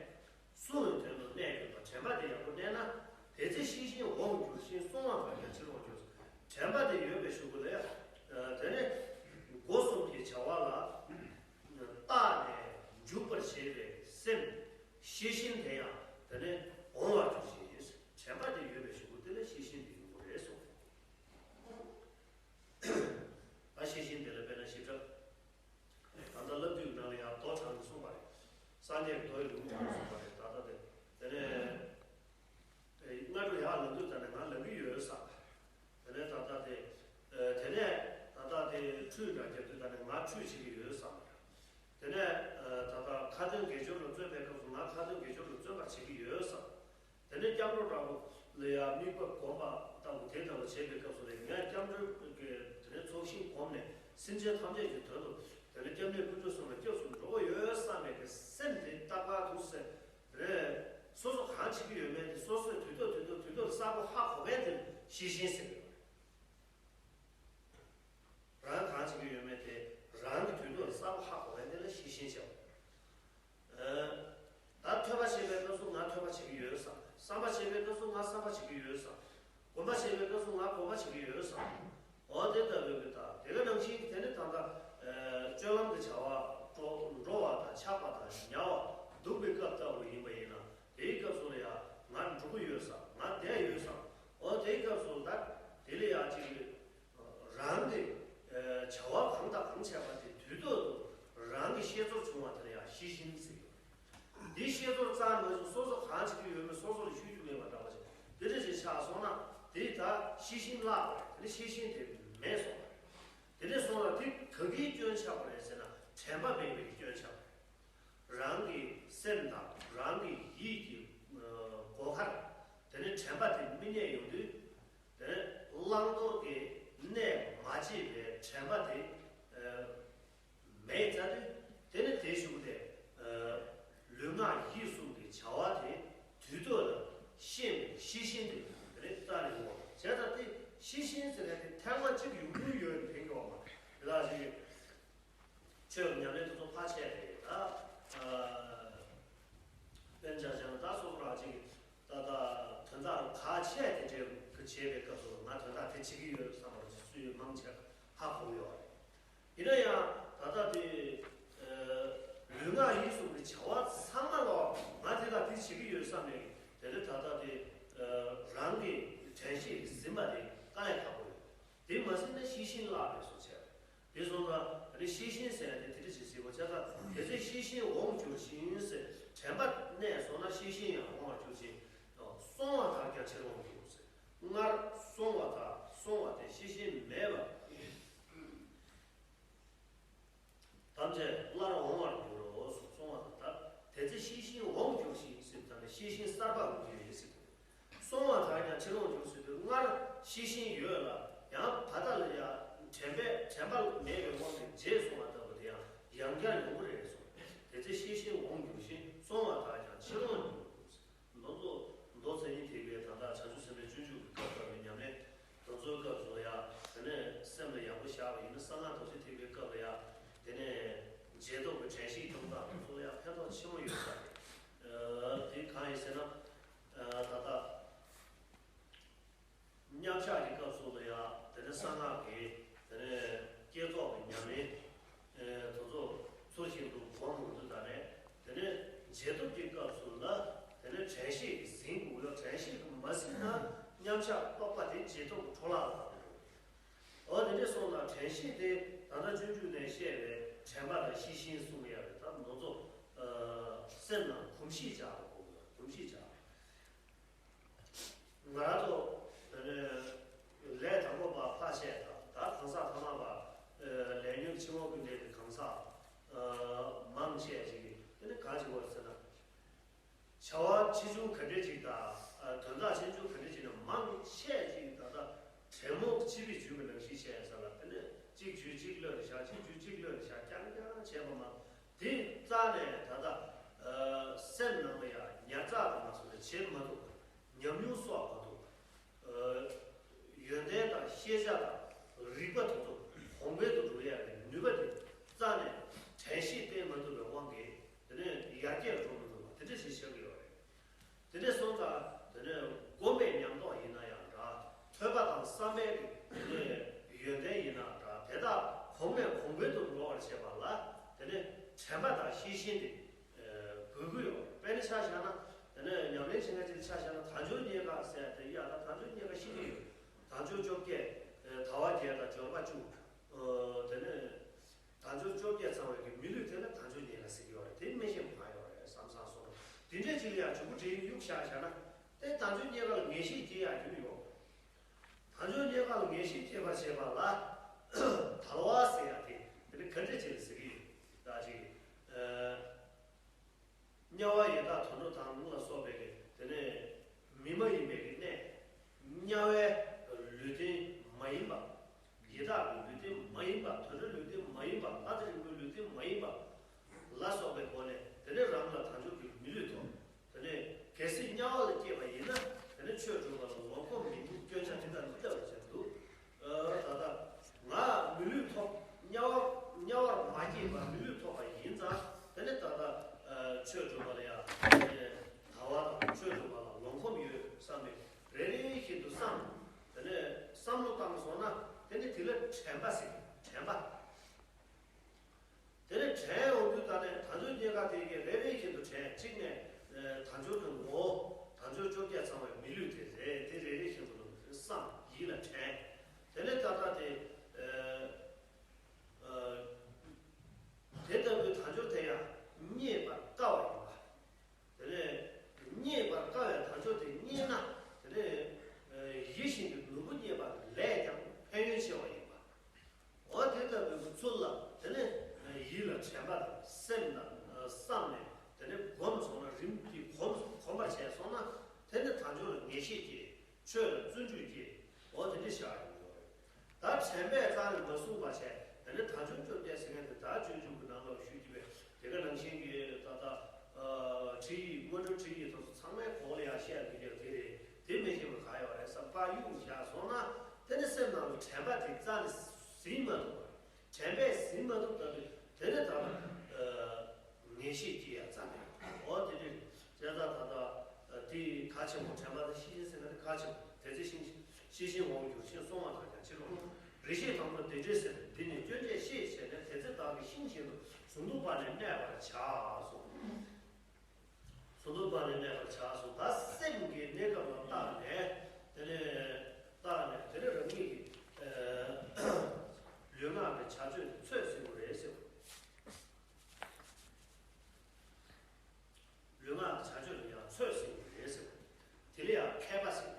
བསྲུང་བའི་དོན་དུ་གནས་གྱུར་པ། དྲན་པ་དེ་ཡག་པོ་གནས་ན། དེ་ཚེ་ཤེས་བཞིན་འོང་འགྱུར་ཞིང་། བསྲུང་བ་དག་ཀྱང་ཕྱིར་འོང་འགྱུར། དྲན་པ་དེ་ཡོད་པའི་གཞུག་གུ་ལ། ཨ། དེ་ནས་སྒོ་གསུམ་གྱི་བྱ་བ་ལ་བརྟགས་ནས་འཇུག་པར་བྱེད་པའི་སེམས་ཤེས་བཞིན་དེ་ཡང་དེ་ནས་འོང་བར་འགྱུར་ཞིང་། དྲན་པ་དེ་ཡོད་པའི་གཞུག་གུ་དེ་ལ་ཤེས་བཞིན་དེ་ཡོང་གི་རེད་གསུངས། ད་ཤེས་བཞིན་དེ་ལ་དཔེར་ན་ཞིབ་ཕྲ། ད་ལྟ་བསླབ་བཏུས་ནང་ལ་ཡང་མདོ་དྲངས་ནས་གསུངས་པ་རེད། སངས་རྒྱས་ཀྱི་མདོ་ཡི་ལུང་དྲངས་གསུངས་པ་རེད། ད་ལྟ་དེ། དེ་ནས་སྔ་དྲོ་ཡར་ལངས་དུས་ད་ནས་ང་ལངས་ཀྱི་ཡོད་བསམ། དེ་ནས་ད་ལྟ་དེ། དེ་ནས་ད་ལྟ་དེ་ཁྲུས་འདྲ་རྒྱག་དུས་ད་ནས་ང་ཁྲུས་བྱེད་ཀྱི་ཡོད་བསམ། དེ་ནས་ད་ལྟ་ཁ་འདོན་དགེ་སྦྱོར་ལ་བརྩོན་པའི་སྐབས་སུ་ང་ཁ་འདོན་དགེ་སྦྱོར་ལ་བརྩོན་པར་བྱེད་ཀྱི་ཡོད་བསམ། དེ་ནས་སྐྱབས་འགྲོ་འདྲ་པོ་ལ་ཡང་དམིགས་པ་བསྒོམ་པ་ལྟ་བུ་དེ་ལྟ་བུ་བྱེད་པའི་སྐབས་སུ་ལ་ཡང་སྐྱབས་འགྲོའི་གི་དེ་ནས་ཚོགས་ཞིང་བསྒོམས་ནས་སེམས་ཅན་ཐམས་ཅད་ཀྱི་དོན་དུ་དེ་ནས་སྐྱབས་གནས་དཀོན་མཆོག་གསུམ་ལ་སྐྱབས་སུ་འགྲོ་གི་ཡོད་བསམ་པའི་གི་སེམས་དེ་རྟག་པར་དུ་སེམས་དེ་ནས་སོ་སོ་གང་བྱེད་ཀྱི་ཡོད་མེད་དེ་སོ་སོས་དུས་ཐོག་དུས་ཐོག་དུས་ཐོག་གསལ་པོ་ཧ་གོ་མཁན་དེ་ཤེས་བཞིན་ཟེར་གི་ཡོད་རེད། རང་གང་བྱེད་ཀྱི་ཡོད་མེད་དེ་རང་གི་དུས་ཐོག་ལ་གསལ་པོ་ཧ་གོ་བས་དེ་ལ་ཤེས་བཞིན་བྱའོ། ཨ། ད་ཐོས་པ་བྱེད་པའི་སྐབས་སུ་ང་ཐོས་པ་བྱེད་ཀྱི་ཡོད་བསམ། བསམ་པ་བྱེད་པའི་སྐབས་སུ་ང་བསམ་པ་བྱེད་ཀྱི་ཡོད་བསམ། སྒོམ་པ་བྱེད་པའི་སྐབས་སུ་ང་སྒོམ་པ་བྱེད་ཀྱི་ཡོད་བསམ། འོ་དེ་ལྟ་བུའི་གི་ད་དེ་ག་ནང་བཞིན་དེ་ནི་ད་ལྟ། ཨ། སྤྱོད་ལམ་གྱི་བྱ་བ་འགྲོ་འགྲོ་བ་དང་འཆག་པ་དང་ཉལ་བ་འདུག་པའི་སྐབས་ལྟ་བུ་ཡིན་པ་ཡིན་ན། དེའི་སྐབས་སུ་ལ་ཡང་ང་འགྲོ་གི་ཡོད་བསམ། ང་བསྡད་ཡོད་བསམ། འོ་དེའི་སྐབས་སུ་ད་དེ་ལ་ཡང་ཅིག་རང་གི་བྱ་བ་གང་དང་གང་བྱས་པ་དེ་དུས་ཐོག་ཏུ་རང་གི་ཤེས་ཚོར་བྱུང་བ་དེ་ལ་ཡང་ཤེས་བཞིན་ཟེར་གྱི་ཡོད། འདི་ཤེས་ཚོར་རྩ་ནས་སོ་སོ་གང་བྱེད་ཀྱི་ཡོད་མེད་སོ་སོ་ལ་ཤེས་རྒྱུ་མེད་པ་འདྲ་བ་ཞིག་དེ་འདྲ་ཞིག་ཆགས་སོང་ན་དེ་ད་ཤེས་བཞིན་བརླག་པ་རེད། དེ་ནི་ཤེས་བཞིན་དེ་མེད་སོང་བ་རེད། དེ་འདྲ་སོང་ན་དེ་ག་གིས་སྐྱོན་ཆགས་པ་རེད་ཟེར་ན་དྲན་པ་མེད་པའི་སྐྱོན་ཆགས་པ་རེད། རང་གི་སེམས་དང་རང་གི་ཡིད་ཀྱི་ཨ་སྒོ་ཁར་དེ་ནས་དྲན་པ་དེ་མི་གནས་ཡོང་དུས། དེ་ནས་བླང་དོར་གྱི་གནས་མ་བྱས་པའི་དྲན་པ་དེ་ཨ་མེད་ཚར་དུས། དེ་ནས་དེའི་གཞུག་གུ་དེ་ཨ་ལུས་ངག་ཡིད་གསུམ་གྱི་བྱ་བ་དེ་དུས་ཐོག་ལ་ཤེས་པའི་ཤེས་བཞིན་དེ་དེ་ནས་རྩ་ནས་ཡོང་བ་བྱས་ཙང་དེ་ཤེས་བཞིན་ཟེར་ནས་དེ་ཐེངས་མ་གཅིག་ཡོང་རྒྱུ་ཡོད་ནི་ཕན་གྱི་བ་མ་རེད། དེ་དག་ཅིག་ཆོས་ཉམས་ལེན་དེ་ཚོ་ཕར་བྱས་ཏེ་ད། ཨ། དཔེར་ན་ཆ་བཞག་ན་ད་སོ་སོ་རང་ཅིག་ད་ལྟ་དོན་དག་ག་བྱས་ཏེ་འབྲེལ་གི་བྱེད་པའི་སྐབས་སུ་ང་དོན་དག་དེ་བྱེད་ཀྱི་ཡོད་བསམ་པ་སུས་མང་ཆེ་ཧ་གོ་གི་ཡོད་རེད། ཡིན་ན་ཡང་ད་ལྟ་དེ། ཨ། ལུས་ངག་ཡིད་གསུམ་གྱི་བྱ་བ་ཚང་མ་ལ་ང་དེ་དང་དེ་བྱེད་ཀྱི་ཡོད་བསམ་ནས་དེ་ནི་ད་ལྟ་དེ། ཨ། རང་གི་དྲན་ཤེས་ཟིན་པ་དེ་དཀའ་ལས་ཁག་པོ་ཡོད། དེ་མ་ཟིན་ན་ཤེས་བཞིན་བརླག་པའི་བཟོ་བྱས། དེ་སོང་ཙང་དེ་ནི་ཤེས་བཞིན་ཟེར་ཡ་དེ་དེ་འདྲ་ཞིག་ཟེར་བ་བྱས་ཙང་དེ་ཚེ་ཤེས་བཞིན་འོང་འགྱུར་ཞིང་ཟེར། དྲན་པ་གནས་སོང་ན་ཤེས་བཞིན་ཡང་འོང་བར་འགྱུར་ཞིང་། སོང་བ་དག་ཀྱང་ཕྱིར་འོང་འགྱུར་ཟེར། སྔར་སོང་བ་དག་སོང་བ་དེ་ཤེས་བཞིན་མེད་པ། ཚེ་སླར་འོང་བར་འགྱུར་རོ་གསུངས་པ་དང་། ད་དེ་ཚེ་ཤེས་བཞིན་འོང་འགྱུར་ཞིང་ཟེར་ད་ནི་ཤེས་བཞིན་གསར་པ་འོང་རྒྱུ་ཡིན་ཟེར། སོང་བ་དག་ཀྱང་ཕྱིར་འོང་འགྱུར་ཟེར་དུས། སྔར་ཤེས་བཞིན་ཡོད་ལ་ཡང་བར་ལ་ཡང་དྲན་པས་དྲན་པ་མེད་པའི་དབང་གིས་བརྗེད་སོང་བ་ལྟ་བུ་དེ་ཡང་ཡང་བསྐྱར་ཡོང་གི་རེད་གསུངས། དེ་ཚེ་ཤེས་བཞིན་འོང་འགྱུར་ཞིང་སོང་བ་དག་ཀྱང་ཕྱིར་འོང་འགྱུར། མདོ་ཚོ་མདོ་མཚན་ཉིད་ཐེག་པའི་ད་ལྟ་བྱང་ཆུབ་སེམས་དཔའི་སྤྱོད་འཇུག་གི་སྐབས་ལ་ཉམས་ལེན་དེ་ཚོའི་སྐབས་སུ་ཡང་དེ་ནས་སེམས་ལ་ཡག་པོ་བཞག་པ་ཡིན་ན་གསང་སྔགས་རྡོ་རྗེ་ཐེག་པའི་སྐབས་ལ་ཡང་དེ་ནས་རྗེས་ཐོབ་ཀྱི་དྲན་ཤེས་སྐྱོང་སྟངས་དེ་ཚོ་ལ་ཡང་ཕན་ཐོགས་ཆེན་པོ་ཡོད་ས་རེད། དེ་གང་ཡིན་ཟེར་ན། ད་ལྟ་མཉམ་བཞག་གི་སྐབས་སུ་ལ་ཡང་དེ་ནས་གསང་སྔགས་ཀྱི་དེ་ནས་བསྐྱེད་རྫོགས་ཀྱི་ཉམས་ལེན་དེ་ཚོ་ཚུལ་བཞིན་དུ་སྒོམ་འོང་དུས་ད་ནས་དེ་ནས་རྗེས་ཐོབ་ཀྱི་སྐབས་སུ་ལ་དེ་ནས་དྲན་ཤེས་ཀྱིས་ཟིན་དགོས་ལ། དྲན་ཤེས་ཀྱིས་མ་ཟིན་ན་མཉམ་བཞག་རྟོགས་པ་དེ་རྗེས་ཐོབ་ཀྱི་འཕྲོ་བརླག་ལ་འགྲོ། འོ་དེ་འདྲ་སོང་ཙང་དྲན་ཤེས་དེ་ད་ལྟ་སྤྱོད་འཇུག་ནས་བཤད་པའི་དྲན་པ་དང་ཤེས་བཞིན་གསུང་ཡ་རེད། ད་མདོ་ཚོ་སེམས་ནང་གོམས་གཤིས་བྱ་དགོས། གོམས་གཤིས་བྱ། ང་རང་ཚོ་དེ་ནས་ལས་དང་པོ་པ་ཕར་བཤད་དང་། ད་གང་ཟག་ཐ་མལ་པ་ལས་ཉོན་ཕྱི་མ་ཀུན་ལྡན་གྱི་གང་ཟག་མང་ཆེ་ཞིག་གིས་དེ་ནས་ག་རེ་བྱེད་དགོས་ཟེར་ན། བྱ་བ་ཆེ་ཆུང་ག་འདྲ་ཅིག་དང་། དོན་དག་ཆེ་ཆུང་ག་འདྲ་ཅིག་ནི་མང་ཆེ་ཅིག་ད་ལྟ་དྲེད་མོང་ལྕི་བས་འཇུས་པ་ནང་བཞིན་བཤད་ས་ལ། དེ་ནས་གཅིག་འཇུས་གཅིག་གློད་ལ་བཞག་གཅིག་འཇུས་གཅིག་གློད་ལ་བཞག་རྐྱང་རྐྱང་བྱས་པ་མ་གཏོགས། དེ་རྩ་ནས་ད་ལྟ་སེམས་ནང་ལ་ཡང་ཉར་ཚགས་དང་མ་སོགས་པ་བྱེད་མ་ཐུབ། ཉམས་མྱོང་གསོག་མ་ཐུབ། ཡོན་ཏན་དང་ཤེས་བྱ་དང་རིག་པ་དེ་ཚོ་གོང་འཕེལ་དུ་འགྲོ་ཡ་གི་ནུས་པ་དེ་རྩ་ནས་དྲན་ཤེས་བསྟེན་མ་ཐུབ་པའི་དབང་གིས་དེ་ནས་ཡར་རྒྱས་འགྲོ་མི་ཐུབ་པ་དེ་འདྲ་ཞིག་ཆགས་ཀྱི་ཡོད་རེད། དེ་འདྲ་སོང་ཙང་དེ་ནས་སྒོམ་པའི་ཉམས་རྟོགས་ཡིན་ན་ཡང་འདྲ། ཐོས་པ་དང་བསམ་པའི་དེ་ནས་ཡོན་ཏན་ཡིན་ན་འདྲ། དེ་དག་གོང་ནས་གོང་འཕེལ་དུ་འགྲོ་བར་བྱེད་པ་ལ་དེ་ནས་དྲན་པ་དང་ཤེས་བཞིན་དེ་དགོས་ཀྱི་ཡོད། དཔེར་ན་ཆ་བཞག་ན། དེ་ནས་ཉམས་ལེན་བྱེད་མཁན་ཅིག་ཆ་བཞག་ན་དལ་འབྱོར་རྙེད་དཀའ་ཟེར་ཡ་དེ། ཡ་ད་དལ་འབྱོར་རྙེད་དཀའ་ཤེས་ཀྱི་ཡོད། དལ་འབྱོར་བཅོ་བརྒྱད། ཨེ། དལ་བ་བརྒྱད་དང་འབྱོར་པ་བཅུ། ཨོ། དེ་ནས་དལ་འབྱོར་བཅོ་བརྒྱད་ཚང་བའི་གི་མི་ལུས་དེ་ལ་དལ་འབྱོར་རྙེད་དཀའ་ཟེར་གྱི་ཡོད་རེད། དེ་མི་ཤེས་མ་ཡོད་རེད་བསམ་བསམ་སོང་། དེ་འདྲས་ཅིག་ལ་ཡང་འཇུག་པོ་བྲིས་གཡུག་བཞག་བཞག་ན། དེ་དལ་འབྱོར་རྙེད་དཀའ་ལ་ངེས་ཤེས་སྐྱེ་ཡག་རྒྱུ་ཡོད། དལ་འབྱོར་རྙེད་དཀའ་ལ་ངེས་ཤེས་སྐྱེ་བར་བྱེད་པ་ལ་དལ་བ་ཟེར་ཡ་དེ། དེ་ནི་ག་འདྲས་ཅིག་ལ་ཟེར་གྱི་ཡོད། ད་ཅིག་ཨ། དམྱལ་བ་ཡི་དྭགས་དུད་འགྲོ་དང་ལ་སོགས་པའི་གི་དེ་ནས་མི་མ་ཡིན་པའི་གི་གནས། དམྱལ་བའི་ལུས་རྟེན་མ་ཡིན་པ། ཡི་དྭགས་ཀྱི་ལུས་རྟེན་མ་ཡིན་པ། དུད་འགྲོའི་ལུས་རྟེན་མ་ཡིན་པ། ལྷ་དང་རིགས་ཀྱི་ལུས་རྟེན་མ་ཡིན་པ་ལ་སོགས་པའི་སྒོ་ནས་དེ་ནས་རང་ལ་དལ་འབྱོར་གྱི་མི་ལུས་ཐོབ། དེ་ནས་གལ་སྲིད་དམྱལ་བ་ལ་སྐྱེས་པ་ཡིན་ན། དེ་ནས་ཆོས་སྒྲུབ་པ་ལ་ལོག་ཁོམ་མི་འདུག། སྐྱོན་ཆ་འདི་དང་འདི་ལྟ་བུ་ཆགས་འདུག། ཨ། ད་ལྟ་ང་མི་ལུས་ཐོབ། དམྱལ་བ་དམྱལ་བར་མ་སྐྱེས་པར་མི་ལུས་ཐོབ་པ་ཡིན་ཙང་། དེ་ནས་ད་ལྟ་ཨ་ཆོས་སྒྲུབ་པ་ལ་ཡང་དེ་ནས་དལ་བ་དང་ཆོས་སྒྲུབ་པ་ལ་ལོག་ཁོམ་ཡོད་བསམ་ནས་རེ་རེ་བཞིན་དུ་བསམ། དེ་ནས་བསམ་བློ་བཏང་སོང་ན། དེ་ནས་དེ་ལ་དྲན་པ་ཟེར། དྲན་པ། དེ་ནས་དྲན་འོང་དུས་ད་ནས་དལ་འབྱོར་རྙེད་དཀའ་དེ་གའི་རེ་རེ་བཞིན་དུ་དྲན། གཅིག་ནས་ཨ་དལ་འབྱོར་གྱི་ངོ་བོ། དལ་འབྱོར་བཅོ་བརྒྱད་ཚང་བའི་མི་ལུས་དེ་རེད། དེ་རེ་རེ་བཞིན་དུ་བསམ། ཡིད་ལ་དྲན། དེ་ནས་ད་ལྟ་དེ་ཨ་ཨ་དེ་ལྟ་བུའི་དལ་འབྱོར་དེ་ཡང་རྙེད་པར་དཀའ་བ་ཡིན་པ། དེ་ནས་རྙེད་པར་དཀའ་བའི་དལ་འབྱོར་དེ་རྙེད་ན། དེ་ནས་ཨ་ཡིད་བཞིན་གྱི་ནོར་བུ་རྙེད་པ་ལས་ཀྱང་ཕན་ཡོན་ཆེ་བ་ཡིན་པ། འོ་དེ་ལྟ་བུའི་ཚུལ་ལ་དེ་ནས་ཡིད་ལ་དྲན་པ་དང་སེམས་དང་བསམ་ནས། དེ་ནས་སྒོམ་སོང་ན་རིམ་གྱིས་གོམས་གོམས་པར་བྱས་སོང་ན། དེ་ནས་དལ་འབྱོར་ལ་ངེས་ཤེས་སྐྱེ། ཆོས་ལ་བརྩོན་འགྲུས་སྐྱེ། འོ་དེ་འདྲ་བཞག་ཡོང་གི་ཡོད་རེད། ད་དྲན་པས་རྩ་ནས་མ་བཟུང་བ་བྱས། དེ་ནས་དལ་འབྱོར་བཅོ་བརྒྱད་ཟེར་མཁན་དེ་ད་སྤྱོད་འཇུག་གི་ནང་ལ་ཞུ་རྒྱུ་བས། དེ་ག་ནང་བཞིན་གྱི་ད་ལྟ་ཨ་ཁྲིད་ཡིག་སྔོན་འགྲོ་ཁྲིད་ཡིག་དེ་ཚོ་ཚང་མའི་གོང་ལ་ཡང་བཤད་དགོས་ཀྱི་དེ་རེད། དེ་མི་ཤེས་པ་ག་ཡོད་རེད་བསམ་པ་གཡུག་བཞག་སོང་ན། དེ་ནི་སེམས་ནང་ལ་དྲན་པ་དེ་རྩ་ནས་ཟིན་མ་ཐུབ་པ་རེད། དྲན་པས་ཟིན་མ་ཐུབ་ད་དུས་དེ་ནི་ད་ལྟ་ཨ་ངེས་ཤེས་སྐྱེ་ཡ་རྩ་མེད། འོ་དེ་འདྲ་བྱས་ཙང་ད་ལྟ་དེ་གལ་ཆེན་པོ། དྲན་པ་དང་ཤེས་བཞིན་ཟེར་ན་དེ་གལ་ཆེན་པོ། དེ་ཚེ་ཤེས་ཤེས་བཞིན་འོང་འགྱུར་ཞིང་སོང་བ་དག་ཀྱང་ཕྱིར་འོང་། རེ་ཞིག་དང་པོ་དེ་འདྲའི་ཟེར། འདི་ནི་སྐྱོན་བཅས་ཤེས་བྱས་ནས། དེ་ཚེ་བདག་གིས་ཤིང་བཞིན་དུ་གཟུངས་བཟློག་པ་ནི་གནས་པར་བྱ་གསུངས། གཟུངས་བཟློག་པ་ནི་གནས་པར་བྱ་གསུངས། ད་སེམས་ཀྱི་གནས་སྐབས་ལ་བརྟགས་ནས། དེ་ནས་བརྟགས་ནས་དེ་ནས་རང་ཉིད་ཀྱི་ཨ་ལུས་ངག་གི་བྱ་སྤྱོད་དེ་ཚོད་ཟིན་དགོས་རེད་ཟེར། ལུས་ངག་གི་བྱ་སྤྱོད་ལ་ཡང་ཚོད་ཟིན་དགོས་རེད་ཟེར། དེ་ལ་ཡང་མཁས་པ་ཟེར།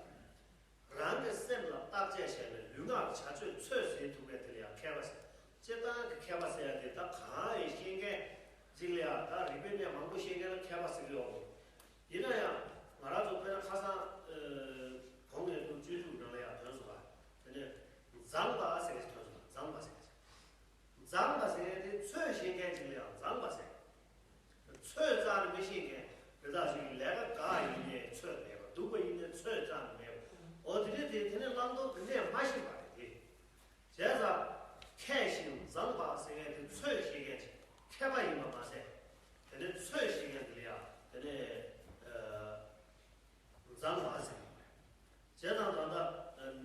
རང་གི་སེམས་ལ་བརྟག་དཔྱད་བྱས་ནས་ལུས་ངག་གི་བྱ་སྤྱོད་ཚོད་ཟིན་ཐུབ་མཁན་དེ་ལ་ཡང་མཁས་པ་ཟེར། སྤྱིར་བཏང་གི་མཁས་པ་ཟེར་ཡ་དེ་ད་གང་ཡིན་ཤེས་མཁན་ཅིག་ལ་ཡ། ད་རིག་པའི་གནས་མང་པོ་ཤེས་མཁན་ལ་མཁས་པ་ཟེར་གི་ཡོད་རེད། ཡིན་ན་ཡང་ང་རང་ཚོ་དཔེར་ན་ཁ་སང་གོང་ནས་དུ་སྤྱོད་འཇུག་ནང་ལ་ཡང་ཐོན་སོང་བ། དེ་ནས་མཛངས་པ་ཟེར་གི་ཐོན་སོང་བ། མཛངས་པ་ཟེར་གི། མཛངས་པ་ཟེར་ཡ་དེ་ཚོད་ཤེས་མཁན་ཅིག་ལ་ཡང་མཛངས་པ་ཟེར། ཚོད་རྩ་ནས་མི་ཤེས་མཁན་དེ་དག་ཅིག་ལས་ཀ་ག་ཡིན་ནའི་ཚོད་མེད་པ། སྡུག་པ་ཡིན་ནའི་ཚོད་རྩ་ནས་མེད་པ། འོ་དེ་འདྲ་དེ་དེ་ནས་བླང་དོར་གི་གནས་མ་ཤེས་པ་རེད་དེ། བྱས་ཙང་མཁས་ཤིང་མཛངས་པ་ཟེར་མཁན་དེ་ཚོད་ཤེས་མཁན་ཅིག་མཁས་པ་ཡིན་པ་མ་ཟད། དེ་ནས་ཚོད་ཤེས་མཁན་དེ་ལ་ཡང་དེ་ནས་ཨ་མཛངས་པ་ཟེར་གྱི་ཡོད་རེད། བྱས་ཙང་ད་ལྟ་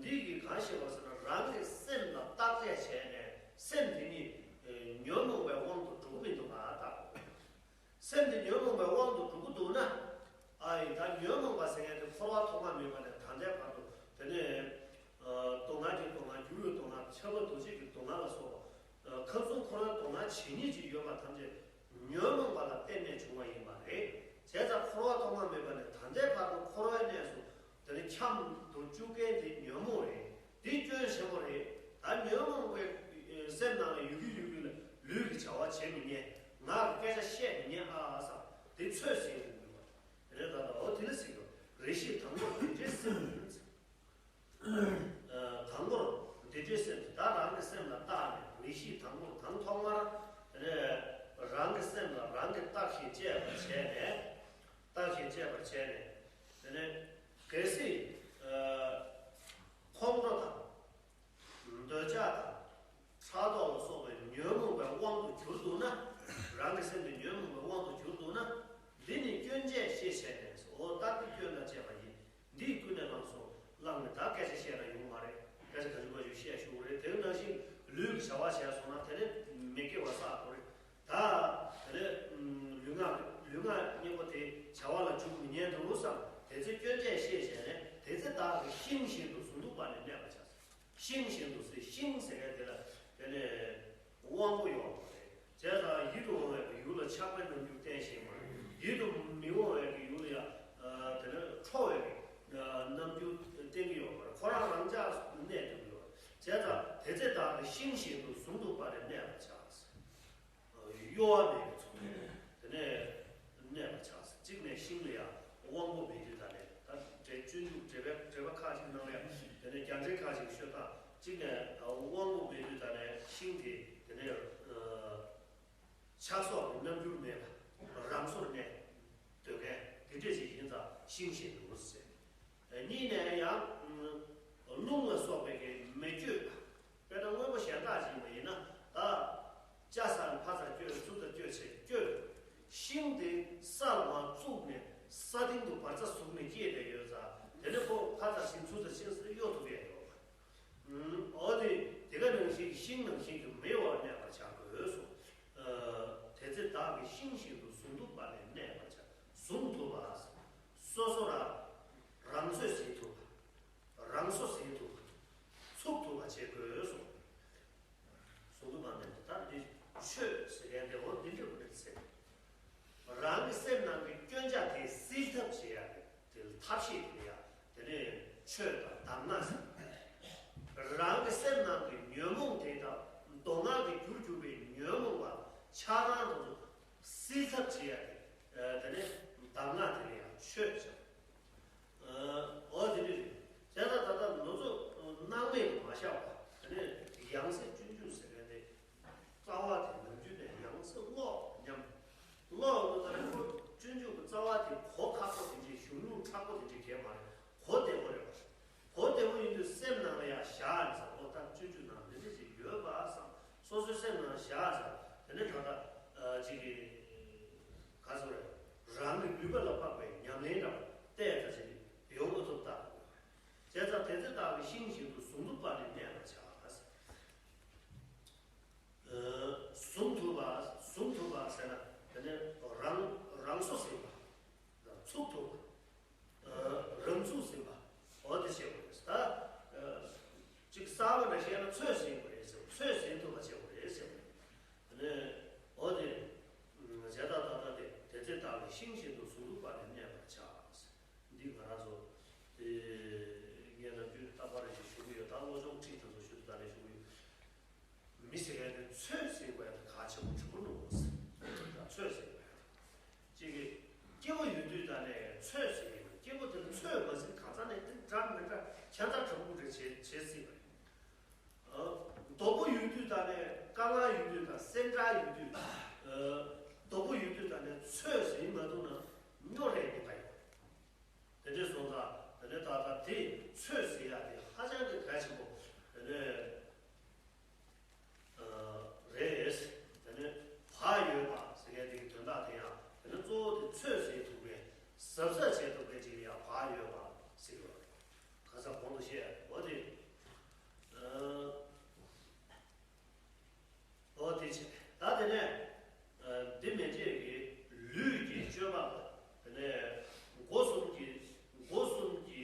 འདི་གིས་གང་ཤེས་པ་ཟེར་ན། རང་གི་སེམས་ལ་བརྟག་དཔྱད་བྱས་ནས་སེམས་དེ་ཉིད་ཨ་ཉོན་མོངས་པའི་དབང་དུ་འགྲོ་གི་མི་འདུག་ག་བརྟག་དགོས། སེམས་འདི་ཉོན་མོངས་པའི་དབང་དུ་འགྲོ་གི་འདུག་ན། ཨ་ཡི་ད་ཉོན་མོངས་པ་ཟེར་མཁན་དེ་འཁོར་བ་ཐོག་མ་མེད་པ་ནས་ད་ལྟའི་བར་དུ། དེ་ནས་ཨ་སྡུག་བསྔལ་གྱི་སྡུག་བསྔལ། འགྱུར་བའི་སྡུག་བསྔལ། འཆི་བ་འདུ་བྱེད་ཀྱི་སྡུག་བསྔལ་ལ་སོགས་པ། ཨ་ཁམས་གསུམ་འཁོར་བའི་སྡུག་བསྔལ་ཇི་སྙེད་ཅིག་ཡོད་པ་ཐམས་ཅད་ཉོན་མོངས་པ་ལ་བརྟེན་ནས་བྱུང་བ་ཡིན་པ་རེད། བྱས་ཙང་འཁོར་བ་ཐོག་མ་མེད་པ་ནས་ད་ལྟའི་བར་དུ་འཁོར་བའི་གནས་སུ་དེ་ནས་འཁྱམས་དུ་བཅུག་མཁན་དེ་ཉོན་མོངས་རེད། དེ་སྐྱོན་ཆེན་པོ་རེད། ད་ཉོན་མོངས་པའི་སེམས་ནང་ལ་ཡོད་ཀྱི་ཡོད་ཀྱི་ལ་ལུས་ཀྱི་བྱ་བ་བྱེད་མི་ཉན། ངག་གི་སྐད་ཆ་བཤད་མི་ཉན་ཨ་བསམ། དེ་ཚོད་ཟིན་དགོས་པ་རེད། ད་ལྟ་འོ་དེ་ལ་ཟེར་གྱི་རེ་ཞིག་དང་པོ་དེ་འདྲའི་སེམས་ཡིན། དང་པོར་དེ་འདྲའི་སེམས་ད་རང་གི་སེམས་ལ་བརྟགས་ནས། རེ་ཞིག་དང་པོར་དང་ཐོག་མར་དེ་ནས་རང་གི་སེམས་ལ་རང་གིས་བརྟག་ཤིང་དཔྱད་པར་བྱས་ནས། བརྟག་ཤིང་དཔྱད་པར་བྱས་ནས། དེ་ནས་གལ་སྲིད་ཁོང་ཁྲོ་དང་། འདོད་ཆགས་དང་། ཕྲག་དོག་ལ་སོགས་པའི་ཉོན་མོངས་པའི་དབང་དུ་གྱུར་འདུག་ན། རང་གི་སེམས་དེ་ཉོན་མོངས་པའི་དབང་དུ་གྱུར་འདུག་ན། འདི་ནི་སྐྱོན་བཅས་ཤེས་བྱས་ནས། འོ་ད་འདི་སྐྱོན་དང་བཅས་པ་ཡིན། འདི་ཀུན་ནས་བསླངས་སོ། བསླངས་ནས་ད་སྐད་ཆ་བཤད་ན་ཡོང་མ་རེད། སྐད་ཆ་ག་ཞུ་ག་ཞུ་བཤད་ཞུ་གི་རེད། དེ་ནང་བཞིན་ལུས་ཀྱི་བྱ་བ་བྱས་སོང་ན་དེ་ནས་མི་དགེ་བ་བསགས་དགོས་རེད། ད་དེ་ནས་ལུས་ངག་ལུས་ངག་གཉིས་པོ་དེ་བྱ་བ་ལ་འཇུག་མི་ཉན་འདུག་བསམ། དེ་ཚེ་སྐྱོན་བཅས་ཤེས་བྱས་ནས། དེ་ཚེ་བདག་གིས་ཤིང་བཞིན་དུ་གཟུངས་བསྡུས་པ་ནི་གནས་པར་བྱ། ཤིང་བཞིན་དུ་ཟེར། ཤིང་ཟེར་མཁན་དེ་ལ་དེ་ནས་དབང་པོ་ཡོད་པ་རེད། བྱས་ཙང་ཡིད་དུ་འོང་བའི་གི་ཡུལ་ལ་ཆགས་པའི་རྣམ་འགྱུར་བསྟན་ཤེས་པ་རེད། ཡིད་དུ་མི་འོང་བའི་གི་ཡུལ་ལ་ཡང་དེ་ནས་ཁྲོ་བའི་གི་རྣམ་འགྱུར་བསྟན་གྱི་ཡོད་པ་རེད། ཁོ་རང་རང་འཇགས་གནས་ཐུབ་ཀྱི་ཡོད་པ་རེད། བྱས་ཙང་དེ་ཚེ་བདག་གིས་ཤིང་བཞིན་དུ་གཟུངས་བསྡུས་པ་ནི་གནས་པར་བྱ། གཡོ་བ་མེད་པའི་ཚུལ་དུ་དེ་ནས་གནས་པར་བྱ། གཅིག་ནས་ཤིང་ལ་ཡང་དབང་པོ་མེད་དུས་ད་ནས། ད་འགྲེལ་སྤྱོད་འཇུག་འགྲེལ་པའི་འགྲེལ་པ་ཁག་ཅིག་ནང་ལ་ཡང་དེ་ནས་རྒྱ་འགྲེལ་ཁག་ཅིག་ཤོད་སྟངས། གཅིག་ནས་དབང་པོ་མེད་དུས་ད་ནས་ཤིང་དེ་དེ་ནས་ཆགས་སོགས་ཀྱི་རྣམ་འགྱུར་མེད་པ་རང་སོར་གནས་སྡོད་མཁན་དེ་འདྲས་ཅིག་ཡིན་ཙང་ཤིང་བཞིན་དུ་ཟེར། གཉིས་ནས་ཡང་རླུང་ལ་སོགས་པའི་གི་མི་བསྐྱོད་པ། དཔེར་ན་དངོས་པོ་གཞན་དག་ཅིག་མ་ཡིན་ན་ད་ལྕགས་ཟེར་ན་ཕར་ཚུར་བསྐྱོད་ཚུར་ཚུར་བསྐྱོད་བྱས་བསྐྱོད། ཤིང་དེ་ས་ལ་མར་བཙུགས་ནས་ས་སྟེང་དུ་བར་རྩ་ཟུག་ནས་སྐྱེས་བསྡད་ཡོད་ཙང་། དེ་ནས་ཁོ་ཕར་ཚུར་ཕྱིན་ཚུར་ཚུར་ཕྱིན་ཚུར་གཡོ་ཐུབ་ཡས་ཡོད་པ། འོ་དེ་དེ་ག་ནང་བཞིན་གྱི་ཤིང་ནང་བཞིན་གྱི་མི་གཡོ་བར་གནས་པར་བྱ་དགོས་སོ། དེ་ཚེ་བདག་གིས་ཤིང་བཞིན་དུ་གཟུངས་བསྡུས་པ་ནི་གནས་པར་བྱ། གཟུངས་བསྡུས་པ། སོ་སོ་རང་རང་ཚོད་ཟིན་ཐུབ་པ། རང་སོ་ཟིན་ཐུབ་པ། ཚུགས་ཐུབ་པ་བྱེད་དགོས་སོ། གཟུངས་བསྡུས་པ་ནི་ད་འདི་ཆོས་ཟེར་མཁན་དེ་འོ་འདི་འདྲ་བོ་རེད་ཟེར། རང་གི་སེམས་ནང་གི་སྐྱོན་ཆ་དེ་སེལ་ཐབས་བྱེད་ཡ་དེ་ལ་ཐབས་ཤེས་དེ་ཡ་དེ་ནས་ཆོས་དང་གདམས་ངག་ཟེར། རང་གི་སེམས་ནང་གི་ཉོན་མོངས་དེ་དང་སྡུག་བསྔལ་གྱི་རྒྱུར་གྱུར་པའི་ཉོན་མོངས་པ་ཆགས་སྡང་དེ་ཚོ་སེལ་ཐབས་བྱེད་ཡ་དེ་དེ་ནས་གདམས་ངག་དེ་ལ་ཡང་ཆོས་ཟེར། འོ་དེ་འདྲ་རེད། བྱས་ཙང་ད་ལྟ་ང་ཚོ་སྣང་མེད་དུ་མ་བཞག་པ། དེ་ནས་ཡང་སྲིད་སྤྱོད་འཇུག་ཟེར་མཁན་དེ། རྩ་བ་དེ་ནམ་རྒྱུན་ནས་ཡང་སྲིད་ཀློག་སྙམ། ཀློག་ལོ་ལྟར་ཁོ་སྤྱོད་འཇུག་གི་རྩ་བ་དེ་གོ་ཁག་པོ་དེ་འདྲའི་གཞུང་ལུགས་མཁྲེགས་པོ་དེ་འདྲའི་གས་མ་རེད། གོ་བདེ་པོ་རེད་པ། གོ་བདེ་པོ་ཡིན་དུས་སེམས་ནང་ལ་ཡང་བཞག་ནས་བསམ། ཨོ་ད་སྤྱོད་འཇུག་ནང་འདི་འདྲ་ཞིག་ཡོད་པ་བསམ། སོ་སོའི་སེམས་ནང་བཞག་བསམ། དེ་ནས་ད་ལྟ་ཅིག་གི་ག་ཚོད་རེད། རང་གི་ནུས་པ་ལ་དཔག་པའི་ཉམས་ལེན་འདྲ་བ་བལྟས་ད་ཅིག་ཡོང་མ་ཐུབ་ལྟ། བྱས་ཙང་དེ་ཚེ་བདག་གིས་ཤིང་བཞིན་དུ་གཟུངས་བསྡུས་པ་ནི་གནས་པར་བྱ། གཟུངས་ཐུབ་པ། གཟུངས་ཐུབ་པ་ཟེར་ན་དེ་ནས་རང་རང་སོ་ཟིན་པ། ཚུགས་ཐུབ་པ། རང་ཚུགས་ཟིན་པ། འོ་དེ་བྱེད་དགོས་རེད། ད་ཅིག་གསར་པ་འདྲ་བཤད་ན་ཚོད་ཟིན་དགོས་རེད་ཟེར། ཚོད་ཟིན་ཐུབ་པ་བྱེད་དགོས་རེད་ཟེར། དེ་ནས་འོ་དེ་བྱས་ད་ད་ད་དེ་དེ་ཚེ་བདག་གིས་ཤིང་བཞིན་དུ་གཟུངས་བསྡུས་པ་ནི་གནས་པར་བྱ། འདི་ང་རང་ཚོ་དེ་ངས་ནམ་རྒྱུན་རྟག་པར་ཞིག་ཞུ་གི་ཡོད། ད་བློ་སྦྱོང་ཁྲིད་དེ་ཚོ་ཞུ་དུས་ད་ནས་ཞུ་གི་ཡོད། མི་ཟེར་མཁན་དེ་ཚོད་ཟེར་དགོས་ཡ་དེ་གལ་ཆེན་པོ་ཆེན་པོ་འདུག་ཟེར། ཚོད་ཟེར་དགོས་ཡ་དེ། གཅིག་གིས་སྐྱིད་པོ་ཡོད་དུས་ད་ནས་ཚོད་ཟེར་གྱི་ཡོད། སྐྱིད་པོ་དེ་ཚོད་མ་ཟིན་གང་ཟག་ནས་དེ་འདྲ་མི་འདྲ་ཁྱད་མཚར་དྲག་པོ་རེ་བྱེད་བྱེད་སྲིད་པ་རེད། ཨ། སྡུག་པོ་ཡོད་དུས་ད་ནས་དཀའ་ངལ་ཡོད་དུས་དང་སེམས་ཁྲལ་ཡོད་དུས། ཨ། སྡུག་པོ་ཡོད་དུས་ད་ནས་ཚོད་ཟིན་མ་ཐུབ་ན་སྨྱོ་རེ་ཡིན་པ་ཡོད། དེ་འདྲའི་སོང་ཙང་དེ་ནས་ད་ལྟ་དེ་ཚོད་ཟེར་ཡ་དེ་ཧ་ཅང་གི་གལ་ཆེན་པོ་དེ་ནས་རེད། དེ་ནས་བག་ཡོད་པ་ཟེར་མཁན་དེ་གི་དོན་དག་དེ་ཡང་དེ་ནས་གཙོ་བོ་དེ་ཚོད་ཟིན་ཐུབ་པའི་གཟབ་གཟབ་བྱེད་ཐུབ་པའི་ཅིག་ལ་ཡང་བག་ཡོད་པ་ཟེར་གི་ཡོད་རེད། ཁ་སང་གོང་དུ་བཤད་འོ་དེ། ཨོ་དེ་བྱས། ད་དེ་ནས་ཨ། འདི་མན་ཆད་ཀྱི་ལུས་ཀྱི་སྤྱོད་པ་ལ་དེ་ནས་སྒོ་གསུམ་གྱི་སྒོ་གསུམ་གྱི་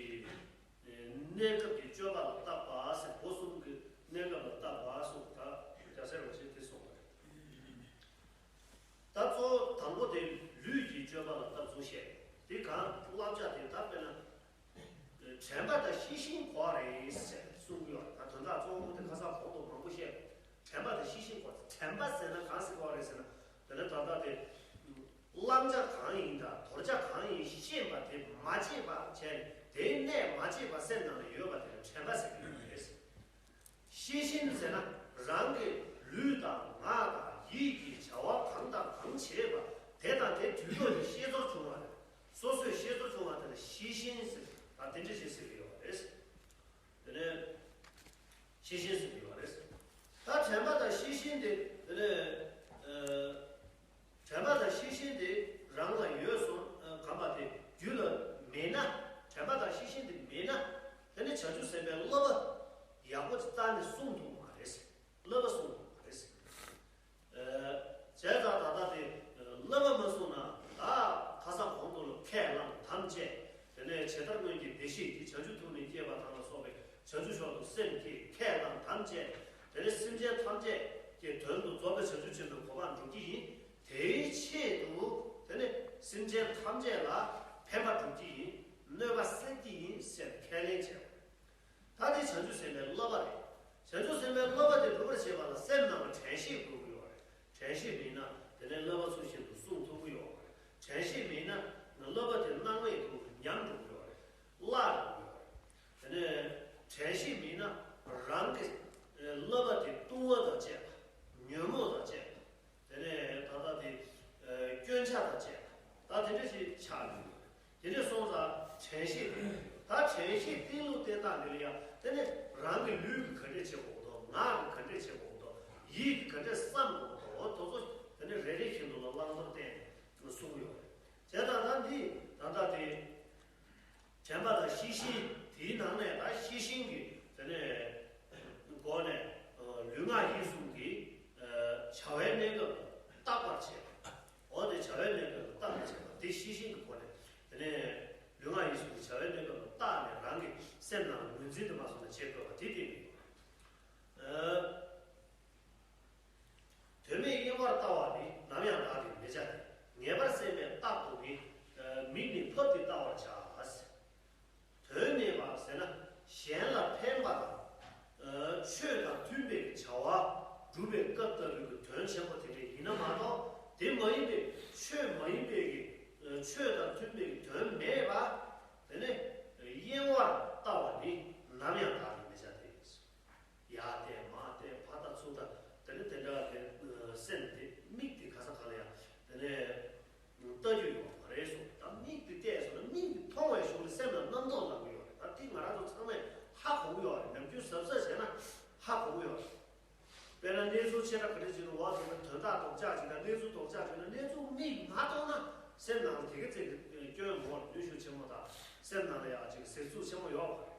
ཨ། གནས་སྐབས་ཀྱི་སྤྱོད་པ་ལ་བརྟག་པ་ཟེར། སྒོ་གསུམ་གྱི་གནས་སྐབས་ལ་བརྟག་པ་གསུངས། ད་རྒྱལ་སྲས་རིན་པོ་ཆེས་དེ་གསུངས་པ་རེད། ད་གཙོ་བོ་དང་པོ་དེ་ལུས་ཀྱི་སྤྱོད་པ་ལ་བརྟག་ཚུལ་བཤད། དེ་གང་བསླབ་བྱ་དེ་ད་དཔེར་ན། དྲན་པ་དང་ཤེས་བཞིན་གོ་བ་རེད་ཟེར་གསུང་གི་ཡོད་རེད། ད་དོན་དག་གཙོ་བོ་དེ་ཁ་སང་གོང་དུ་མང་པོ་བཤད། དྲན་པ་དང་ཤེས་བཞིན་གོ། དྲན་པ་ཟེར་ན་གང་ཟེར་གོ་བ་རེད་ཟེར་ན། དེ་ནས་ད་ལྟ་དེ་བླང་བྱ་གང་ཡིན་དང་དོར་བྱ་གང་ཡིན་ཤེས་པ་དེ་མ་བརྗེད་པ་བྱས་ནས་དེའི་གནས་མ་བརྗེད་པ་སེམས་ནང་ལ་ཡོད་པ་དེ་ལ་དྲན་པ་ཟེར་གྱི་ཡོད་རེད། ཤེས་བཞིན་ཟེར་ན་རང་གི་ལུས་དང་ངག་དང་ཡིད་ཀྱི་བྱ་བ་གང་དང་གང་བྱེད་པ་དེ་དང་དེ་དུས་ཐོག་ཏུ་ཤེས་ཚོར་བྱུང་བ་རེད། སོ་སོས་ཤེས་ཚོར་བྱུང་བ་དེ་ལ་ཤེས་བཞིན་ཟེར། ད་དེ་འདྲ་ཞིག་ཟེར་གྱི་ཡོད་པ་རེད། དེ་ནས་ཤེས་བཞིན་ཟེར་གྱི་ཡོད་པ་རེད། ད་དྲན་པ་དང་ཤེས་བཞིན་དེ་དེ་ནས་ཨ། དྲན་པ་དང་ཤེས་བཞིན་དེ་རང་ལ་ཡོད་སོང་། ཨ། གམ་པ་དེ་རྒྱུད་ལ་མེད་ན། དྲན་པ་དང་ཤེས་བཞིན་དེ་མེད་ན། དེ་ནི་བྱང་ཆུབ་སེམས་དཔའི་བསླབ་པ་ཡག་པོ་ཅིག་བརྟག་ནས་སྲུང་ཐུབ་མ་རེད། བསླབ་པ་སྲུང་ཐུབ་མ་རེད། ཨ། བྱས་ཙང་ད་ལྟ་དེ་བསླབ་པ་མ་སྲུང་ན་ད་ཁ་སང་གོང་དུ་ལ་ཁས་བླངས་དམ་བཅས། དེ་ནས་ཇི་ལྟར་སྔོན་གྱི་བདེ་གཤེགས་ཀྱིས་བྱང་ཆུབ་ཐུགས་ནི་བསྐྱེད་པ་དང་ལ་སོགས་པའི་བྱང་ཆུབ་མཆོག་ཏུ་སེམས་བསྐྱེད་ཁས་བླངས་དམ་བཅས། དེ་ནས་སེམས་ཅན་ཐམས་ཅད་ཀྱི་དོན་དུ་རྫོགས་པའི་བྱང་ཆུབ་ཆེན་པོའི་གོ་འཕང་སྒྲུབ་ཀྱི་ཡིན། དེའི་ཆེད་དུ་དེ་ནས་སེམས་ཅན་ཐམས་ཅད་ལ་ཕན་པ་སྒྲུབ་ཀྱི་ཡིན། གནོད་པ་སེལ་གྱི་ཡིན་ཟེར་ཁས་ལེན་བྱས་པ་རེད། ད་དེ་བྱང་ཆུབ་སེམས་དཔའི་བསླབ་པ་རེད། བྱང་ཆུབ་སེམས་དཔའི་བསླབ་པ་དེ་སྒྲུབ་པར་བྱེད་པ་ལ་སེམས་ནང་ལ་དྲན་ཤེས་དགོས་ཀྱི་ཡོད་རེད། དྲན་ཤེས་མེད་ན་དེ་ནས་བསླབ་པ་ཚུལ་བཞིན་དུ་སྲུང་ཐུབ་ཀྱི་ཡོད་རེད། དྲན་ཤེས་མེད་ན་བསླབ་པ་དེ་སྣང་མེད་དུ་ཉམས་འགྲོ་གི་ཡོད་རེད། བརླག་འགྲོ་གི་ཡོད་རེད། དེ་ནས་དྲན་ཤེས་མེད་ན་རང་གི་བསླབ་པ་དེ་ལྟུང་བ་དང་བཅས་པ། ཉོན་མོངས་དང་བཅས་པ། དེ་ནས་ད་ལྟ་དེ་སྐྱོན་ཆ་དང་བཅས་པ། ད་དེ་འདྲ་ཞིག་ཆགས་ཡོད། དེ་ནས་སོང་ཙང་དྲན་ཤེས་དེ། ད་དྲན་ཤེས་གཏིང་ལུགས་བསྟན་སྟངས་འདི་ལ་ཡང་དེ་ནས་རང་གི་ལུས་ཀྱི་ག་འདྲས་བྱེད་དགོས་འདུག་ངག་གི་ག་འདྲས་བྱེད་དགོས་འདུག་ཡིད་ཀྱི་ག་འདྲས་བསམ་དགོས་འདུག་འོ་དེ་ཚོ་དེ་ནས་རེ་རེ་བཞིན་དུ་ལ་བླང་དོར་བསྟན་ནས་གསུང་གི་ཡོད་རེད། བྱས་ཙང་ད་འདི་ད་ལྟ་དེ། དྲན་པ་དང་ཤེས་བཞིན་དེའི་ནང་ནས་ད་ཤེས་བཞིན་གྱི་དེ་ནས་སྒོ་ནས་ལུས་ངག་ཡིད་གསུམ་གྱི་བྱ་བའི་གནས་སྐབས་ལ་བརྟག་པར་བྱེད་པ། འོ་དེ་བྱ་བའི་གནས་སྐབས་ལ་བརྟག་པར་བྱེད་པ་དེ་ཤེས་བཞིན་གྱི་སྒོ་ནས་དེ་ནས་ལུས་ངག་ཡིད་གསུམ་གྱི་བྱ་བའི་གནས་སྐབས་ལ་བརྟག་ནས་རང་གི་སེམས་ནང་ལ་ངོས་འཛིན་དུ་མ་སོང་ན་བྱེད་དགོས་པ་དེ་བསྟན་གྱི་ཡོད། དོན་མེད་གཡེང་བར་ལྟ་བ་ནི་ནམ་ཡང་བདག་གིས་མི་བྱ་སྟེ། ངེས་པར་སེམས་པས་རྟག་ཏུ་ནི། མིག་ནི་ཕབ་སྟེ་བལྟ་བར་བྱ། དོན་མེད་པ་ཟེར་ན་གཞན་ལ་ཕན་པ་དང་། ཆོས་དང་མཐུན་པའི་བྱ་བ་སྒྲུབ་པའི་སྐབས་ལྟ་བུའི་དོན་ཆེན་པོ་དེ་འདྲ་ཡིན་ན་མ་གཏོགས། དེ་མ་ཡིན་པའི་ཆོས་མ་ཡིན་པའི་གི་ཆོས་དང་མཐུན་པའི་དོན་མེད་པ། དེ་ནི་གཡེང་བར་ལྟ་བ་ནི་ནམ་ཡང་བདག་གིས་མི་བྱ་སྟེ། ཡར་བལྟས་མར་བལྟས་ཕར་ལྟ་ཚུར་ལྟ། དེ་ནས་དེ་འདྲ་གི་སེམས་དེ་མིག་དེ་ག་ས་ག་ལ་ཡང་དེ་ནས་ལྟ་རྒྱུ་ཡོད་མ་རེད་གསུངས། ད་མིག་དེ་བལྟས་སོང་ན་མིག་དེ་མཐོང་བའི་གཞུག་ལ་སེམས་ལ་རྣམ་རྟོག་ལངས་ཀྱི་ཡོད་རེད། ད་དེ་ང་རང་ཚོ་ཚང་མས་ཧ་གོ་གི་ཡོད་རེད། ནམ་རྒྱུན་གཟབ་གཟབ་བྱས་ན་ཧ་གོ་གི་ཡོད་རེད། དཔེར་ན་གནས་ཚུལ་ཆེ་ཕྲ་ག་འདྲ་ཅིག་ལ་འོ་དེ་ན་དོན་དག་རྡོག་རྒྱག་ཅིག་དང་གནས་ཚུལ་རྡོག་རྒྱག་ཅིག་ན་གནས་ཚུལ་མིག་མ་མཐོང་ན་སེམས་ནང་ལ་དེ་ག་ཚད་ཀྱི་སྐྱོན་མོ་ནུས་ཤུགས་ཆེན་མོ་དང་སེམས་ནང་ལ་ཡང་ཅིག་ཟེར་ཚུལ་ཆེན་མོ་ཡོད་པ་རེད།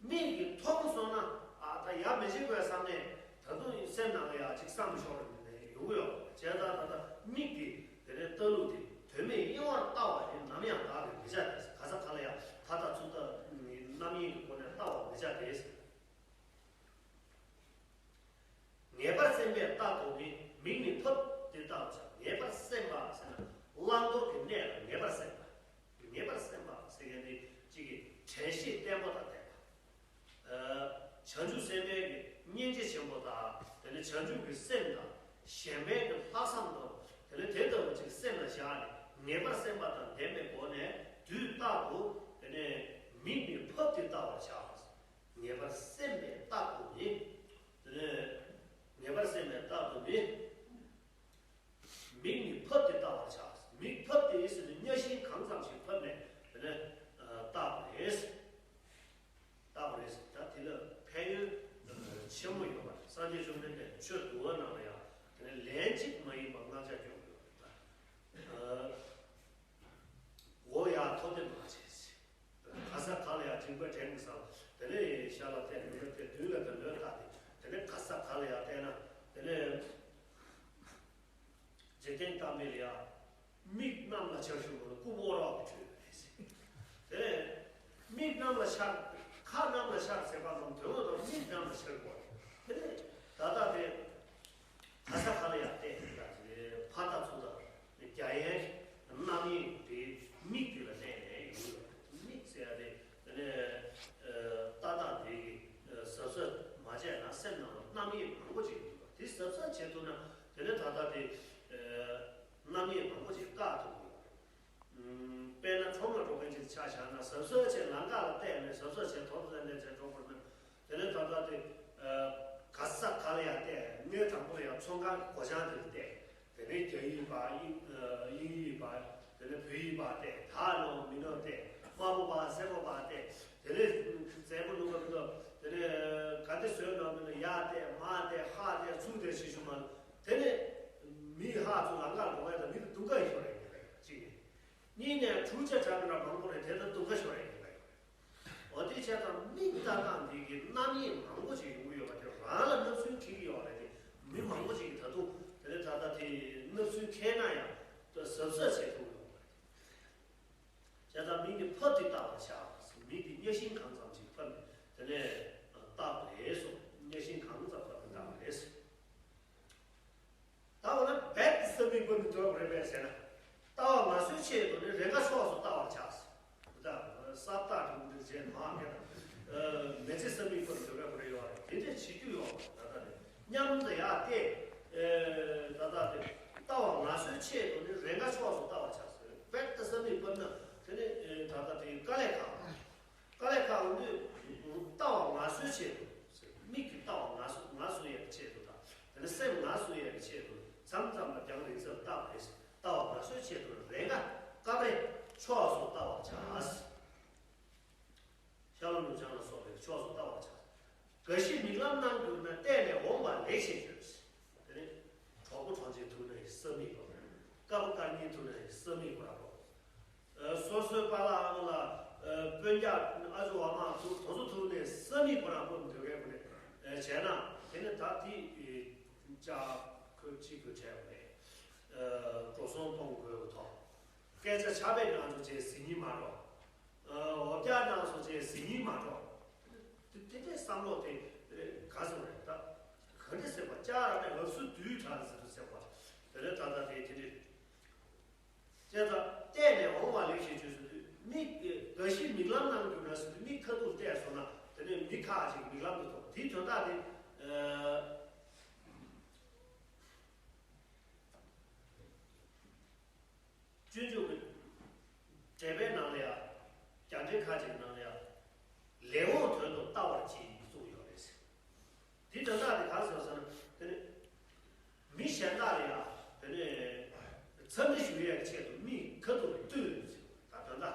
མིག་གིས་མཐོང་སོང་ན། ཨ། ད་ཡ་མི་བྱེད་དགོས་བསམ་ནས་ད་དུང་སེམས་ནང་ལ་ཡ་ཅིག་བསམ་ཤོར་ནས་ཡོང་གི་ཡོད། བྱས་ཙང་ད་ལྟ་མིག་གིས་དེ་ནས་ལྟ་ལུགས་དེ་དོན་མེད་གཡེང་བར་ལྟ་བ་ནི་ནམ་ཡང་བདག་གིས་མི་བྱ་སྟེ། ག་ས་ག་ལ་ཡང་ཕར་ལྟ་ཚུར་ལྟ་ནི་རྣམ་གཡེང་གི་སྒོ་ནས་ལྟ་བར་མི་བྱ་སྟེ། ངེས་པར་སེམས་པས་རྟག་ཏུ་ནི། མིག་ནི་ཕབ་སྟེ་བལྟ་བར་བྱ། ངེས་པར་སེམས་པ་ཟེར་ན་བླང་དོར་གྱི་གནས་ལ་ངེས་པར་སེམས་པ། ངེས་པར་སེམས་པ་ཟེར་མཁན་དེ་གཅིག་གིས་དྲན་ཤེས་བརྟན་པོ་དང་ལྡན་པ། བྱ་ བྱང་ཆུབ་སེམས་དཔའི་གི་སྙིང་རྗེ་ཆེན་པོ་དང་། དེ་ནས་བྱང་ཆུབ་ཀྱི་སེམས་དང་། གཞན་ཕན་གྱི་ལྷག་བསམ་དང་། དེ་ནས་དེ་ལྟ་བུ་ཅིག་སེམས་ལ་བཞག་ནས། ངེས་པར་སེམས་པ་དང་ལྡན་པའི་སྒོ་ནས་དུས་རྟག་ཏུ། དེ་ནས་མིག་ནི་ཕབ་སྟེ་བལྟ་བར་བྱ། ངེས་པར་སེམས་པས་རྟག་ཏུ་ནི། དེ་ནས་ངེས་པར་སེམས་པས་རྟག་ཏུ་ནི། མིག་ནི་ཕབ་སྟེ་བལྟ་བར་བྱ། མིག་ཕབ་སྟེ་ཟེར་ནས་གཉའ་ཤིང་གང་ཙམ་ཞིག་ཕབ་ནས། དེ་ནས་ཨ་བལྟ་བ་རེད། བལྟ་བ་རེད། ད་དེ་ལ་ཕན་ཡོན་ཆེན་མོ་ཡོད་པ་རེད། སངས་རྒྱས་བཅོམ་ལྡན་འདས་ཆོས་འདུལ་བ་ནང་ལ་ཡང་དེ་ནས་ལན་གཅིག་མ་ཡིན་པར་བསྔགས་བརྗོད་སྐྱོན་ཡོད་པ་རེད། ད་འོ་ཡ་ཐོབ་སྟེ་མ་བྱས། ག་ས་ག་ལ་ཡང་མགྲིན་པ་བསྒྲེང་གི་ས་ལ། དེ་ནས་ཤ་ལ་བལྟས། ནུ་མ་བལྟས། མདུན་ལ་དང་ལོས་བལྟས་ཏེ། དེ་ནས་ག་ས་ག་ལ་ཡང་བལྟས་ན། དེ་ནས་འཇིག་རྟེན་གཏམ་དཔེ་ལ་ཡང་མིག་གནམ་ལ་ཤར་ཞུ་བ་ལ་སྐུ་ཕོ་རོག་གི་བྲོས་པ་རེད། དེ་ནས་མིག་གནམ་ལ་ཤར། ཁ་གནམ་ལ་ཤར་ཟེར་བ་ནང་དོན་དག་མིག་གནམ་ལ་ཤར་དགོས། དེ་ནས་ད་ལྟ་དེ། ག་ས་ག་ལ་ཡང་བལྟས། ཕར་ལྟ་ཚུར་ལྟ། རྒྱ་ཡན་རྣམ་གཡེང་དེ་མིག་དེ་ལ་གནས་ནས་ཡོང་ཡོད་རེད། མིག་ཟེར་ཡ་དེ་དེ་ནས་ལྟ་སྟངས་དེ་གི་གཟབ་གཟབ་མ་བྱས་ན་སེམས་ནང་ལ་རྣམ་གཡེང་མང་པོ་ཅིག་ཡོང་གི་འདུག་དེ་གཟབ་གཟབ་བྱེད་ཐུབ་ན། དེ་ནས་ད་ལྟ་དེ་རྣམ་གཡེང་མང་པོ་ཅིག་བཀག་ཐུབ་ཀྱི་ཡོད་རེད། དཔེར་ན་ཁྲོམ་ལ་འགྲོ་མཁན་ཅིག་ཆ་བཞག་ན། གཟབ་གཟབ་བྱས། ལམ་ཁ་ལ་བལྟས་ནས་གཟབ་གཟབ་བྱས། དོར་བསྡད་ནས་བྱས་འགྲོ་དགོས་ན། དེ་ནས་ད་ལྟ་དེ་ག་ས་ག་ལ་ཡང་བལྟས། ངས་དང་པོ་ལ་ཡང་ཚོང་ཁང་གི་སྒོ་བྱང་དེ་ལ་བལྟས། དེ་ནས་རྒྱ་ཡིག་པ། དབྱིན་དབྱིན་ཡིག་པ། དེ་ནས་བོད་ཡིག་པ་བལྟས། དག་ནོ་མིན་ནོ་བལྟས། དམར་པོ་པ་སེར་པོ་པ་བལྟས། དེ་ནས་མཛེས་པོ་ནུ་མ་མིན་ནོ། དེ་ནས་ག་དེ་བཟོས་ནོ་མིན་ནོ། ཡར་བལྟས། མར་བལྟས། ཧར་བལྟས། ཚུར་བལྟས་ཞེས་ཞུ་མ། དེ་ནས་མི་ཧ་ཚུར་ལམ་ཁར་འགྲོ་བ་དང་མི་དེ་སྡུག་ག་ཤོར་རེད། གཅིག་ནས། གཉིས་ནས་འཁྲུག་ཆ་ཆ་འདྲ་མང་པོ་རེད། དེ་ལྟར་སྡུག་ག་ཤོར་ཡ་ཡིན་པ་ཡོད་རེད། འོ་དེ་བྱས་ཙང་མིག་ལྟ་སྟངས་འདི་གི་རྣམ་གཡེང་མང་པོ་ཞིག་ཡོང་གི་ཡོད་པ་དེ་རང་ལ་བརྣབ་སེམས་འཁྱེར་གྱི་ཡོད་རེད་དེ། མི་མང་པོ་ཞིག་གིས་ད་དུང་དེ་ནས་ད་ལྟ་དེ་བརྣབ་སེམས་འཁྱེར་ན་ཡང་གཟབ་གཟབ་བྱེད་ཐུབ་ཡོད་པ་རེད། བྱས་ཙང་མིག་འདི་ཕབ་སྟེ་བལྟ་བར་བྱ། མིག་འདི་གཉའ་ཤིང་གང་ཙམ་ཞིག་ཕབ་ནས་དེ་ནས་བལྟ་བ་རེད་གསུངས། གཉའ་ཤིང་གང་ཙམ་ཕབ་ནས་བལྟ་བ་རེད་གསུངས། ད་འོ་ན་རྦད་དེ་སེམས་མི་ཕམ་ནས་སྡོད་དགོས་རེད་པས་ཟེར་ན། ལྟ་བ་ང་སོའི་ཆེད་དུ་ནི་རེས་འགའ་ཕྱོགས་སུ་ལྟ་བར་བྱ། ད་ས་བརྟག་གྲུབ་འབྲས་བྱས་མ་ངེས་དང་། མེ་ལྕེ་སེམས་མི་ཕམ་ནས་སྡོད་དགོས་རེད་ཡོད་རེད། དེ་འདྲས་བྱེད་རྒྱུ་ཡོད་རེད། ད་ལྟ་ནས་མཉམ་དུ་ཡར་བལྟས། ད་ལྟ་དེ་ལྟ་བ་ང་སོའི་ཆེད་དུ་ནི་རེས་འགའ་ཕྱོགས་སུ་ལྟ་བར་བྱ་ཟེར། རྦད་དེ་སེམས་མི་ཕམ་ན་དེ་ནི་ད་ལྟ་དེ་དཀའ་ལས་ཁག་དཀའ་ལས་ཁག་འོང་དུས། ལྟ་བ་ང་སོའི་ཆེད་དུ། མིག་གི་ལྟ་བ་ང་སོ་ང་སོ་ཡས་ཀྱི་ཆེད་དུ་དང་། དེ་ནས་སེམས་ང་སོ་ཡས་ཀྱི་ཆེད་དུ། མཚམས་མཚམས་ལ་རྒྱང་རིང་ས་ལ་བལྟ་བ་རེད། ལྟ་བ་ང་སོའི་ཆེད་དུ་རེས་འགའ་སྐབས་རེ་ཕྱོགས་སུ་ལྟ་བར་བྱ། ཤར་ལྷོ་ནུབ་བྱང་ལ་སོགས་པའི་ཕྱོགས་སུ་ལྟ་བར་བྱ། འགའ་ཞིག་མིག་ལམ་སྣང་གྱུར་ན། བལྟས་ནས་འོང་བ་ལེགས་ཞེས་བརྗོད། དེ་ནས་གྲོགས་པོ་གྲོགས་མཆེད་ཐུག་ན་ཡི་ས་མིག་གོ། སྐལ་བ་སྐལ་ཉིན་ཐུག་ན་ཡི་ས་མིག་གོ་ར་གོ། སོ་སོའི་པཱ་ལགས་ཨ་མ་ལགས། སྤུན་ཀྱག་ཨ་ཅོ་ཨ་མ་ཐུག་དེ་ཚོ་ཐུག་ནས་ས་མིག་གོ་ར་གོ་འདོད་མཁན་གོ་ནས་བྱས་ན། དེ་ནས་ད་དེ་ཅག་ཁོས་ཅི་དགོས་བྱས་པ་རེད། འགྲོ་སོང་གཏོང་དགོས་ཐོག་སྐད་ཆ་ཆ་པའི་ནང་དུ་བྱས་ཟིན་ཉིན་མ་འགྲོ། འོ་བརྒྱ་གནང་སོང་ཅེས་ཟིན་ཡིན་མ་གཏོགས། དེ་དེ་འདྲའི་བསམ་བློ་དེ་ག་ཟེར་བ་རེད་ད། ག་འདྲ་ཟེར་བ། ལྕགས་ར་ནས་འུབ་སུ་དུས་དྲག་ཟེར་དུ་ཟེར་བ། དེ་ལས་ད་ལྟ་དེ་དེ་འདྲའི། བྱས་ཙང་བལྟས་ནས་འོང་བ་ལེགས་ཞེས་བརྗོད་ཟེར་དུས། མིག་འགའ་ཞིག་མིག་ལམ་སྣང་གྱུར་ན་ཟེར་དུས། མིག་ཁ་ཐུག་བལྟས་སོང་ན་དེ་ནས་མི་ཁ་ཅིག་མིག་ལམ་དུ་ཐོག་དེའི་དོན་དག་དེ། སྤྱོད་འཇུག་གི་འགྲེལ་པའི་ནང་ལ་ཡང་། རྒྱ་འགྲེལ་ཁ་ཅིག་ནང་ལ་ཡང་། ལེགས་འོང་དོན་དུ་ལྟ་བར་བྱེད་གསུངས་ཡོད་རེད། དེ་དོན་དག་དེ་ག་ཟེར་ཟེར་ན། དེ་ནི་མི་གཞན་དག་ལ་ཡང་དེ་ནི་འཚམས་འདྲི་ཞུ་ཡས་ཆེད་དུ་མིག་ཁ་ཐུག་ལ་ལྟོས་ཟེར་བ་དང་། དོན་དག་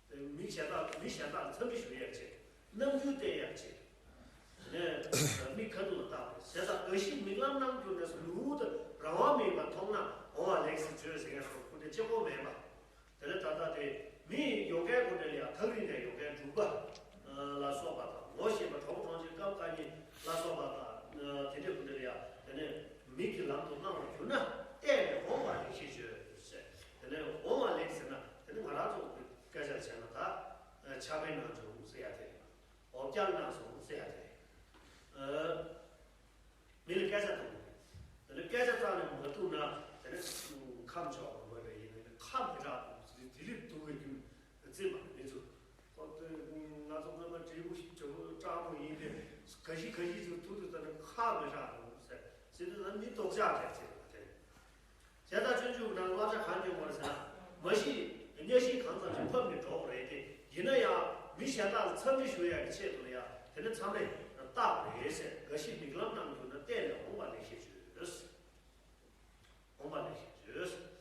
དེ་མི་གཞན་དག་མི་གཞན་དག་ལ་འཚམས་འདྲི་ཞུ་ཡས་ཆེད་དུ། རྣམ་འགྱུར་བསྟན་ཡག་ཆེད། ནས་མིག་ཁ་ཐུག་ལ་བལྟ་དགོས་ཟེར། ད་འགའ་ཞིག་མིག་ལམ་སྣང་གྱུར་ནས་ལུས་དང་རང་དབང་མེད་པར་མཐོང་ན་འོང་བ་ལེགས་ཟེར་བརྗོད་ཟེར་མཁན་སོགས་སྐུ་འདྲ་གཅིག་པོ་མེད་པ། དེ་ནས་ད་ལྟ་དེ་མི་ཡོང་མཁན་སྐུ་འདྲ་ལ་ཡང་ཐག་རིང་ནས་ཡོང་མཁན་འབྲུག་པ་ལ་སོགས་པ་དང་། ངོ་ཤེས་པ་གྲོགས་གྲོགས་མཆེད་སྐབས་དཀའ་ཉེན་ལ་སོགས་པ་དང་། དེ་འདྲའི་སྐུ་འདྲ་ལ་ཡང་དེ་ནས་མིག་གི་ལམ་དུ་སྣང་བར་གྱུར་ན་བལྟས་ནས་འོང་བ་ལེགས་ཞེས་བརྗོད་ཟེར། དེ་ནས་འོང་བ་ལེགས་ཟེར་ན་དེ་ནས་ང་རང་ཚོ་གི་སྐད་ཆ་བྱས་ན་ད་ཕྱག་དཔེ་གནང་བྱུང་ཟེར་ཡ་དེ། འོ་བརྒྱ་གནང་སོང་ཟེར་ཡ་དེ། མི་ལ་སྐད་ཆ་གཏོང་དགོས། དེ་ལ་སྐད་ཆ་རྩ་ནས་མ་གཏུགས་ན་དེ་ནས་ཁམས་ཆོག་པ་དགོས་པ་ཡིན་ན། ཁམས་མི་དྲག་དེ་ལས་སྡུག་གི་རྒྱུ་རྩིས་མ་མི་ཚུགས། ཁོ་ཚོས་ང་ཚོ་སྔོན་མ་འབྲས་བུ་ཞིག་འབྲས་བུ་སྤྲང་པོ་ཡིན་ཏེ། ག་ ཧྲག་མི་ཧྲག་འདུག་ཟེར། ཟེར་དུས་ན་མི་རྟོགས་ཆགས་རེད་ཟེར་བ་དེ་རེད། བྱས་ཙང་སྤྱོད་འཇུག་ནང་བསླབ་བྱ་གང་བསྐྱོན་དགོས་རེད་ཟེར་ན། མ་གཞི་གཉའ་ཤིང་གང་ཙམ་ཞིག་ཕབ་ནས་འགྲོ་དགོས་རེད་དེ། ཡིན་ན་ཡང་མི་གཞན་དག་ལ་འཚམས་འདྲི་ཞུ་ཡག་གི་ཆེད་དུ་ལ་ཡང་དེ་ནི་མཚམས་རེ་བརྟག་དགོས་རེད་ཟེར། འགའ་ཞིག་མིག་ལམ་རྣམས་གྱུར་ན་བལྟས་ནས་འོངས་པ་ལེགས་ཞེས་བརྗོད། འོངས་པ་ལེགས་ཞེས་བརྗོད།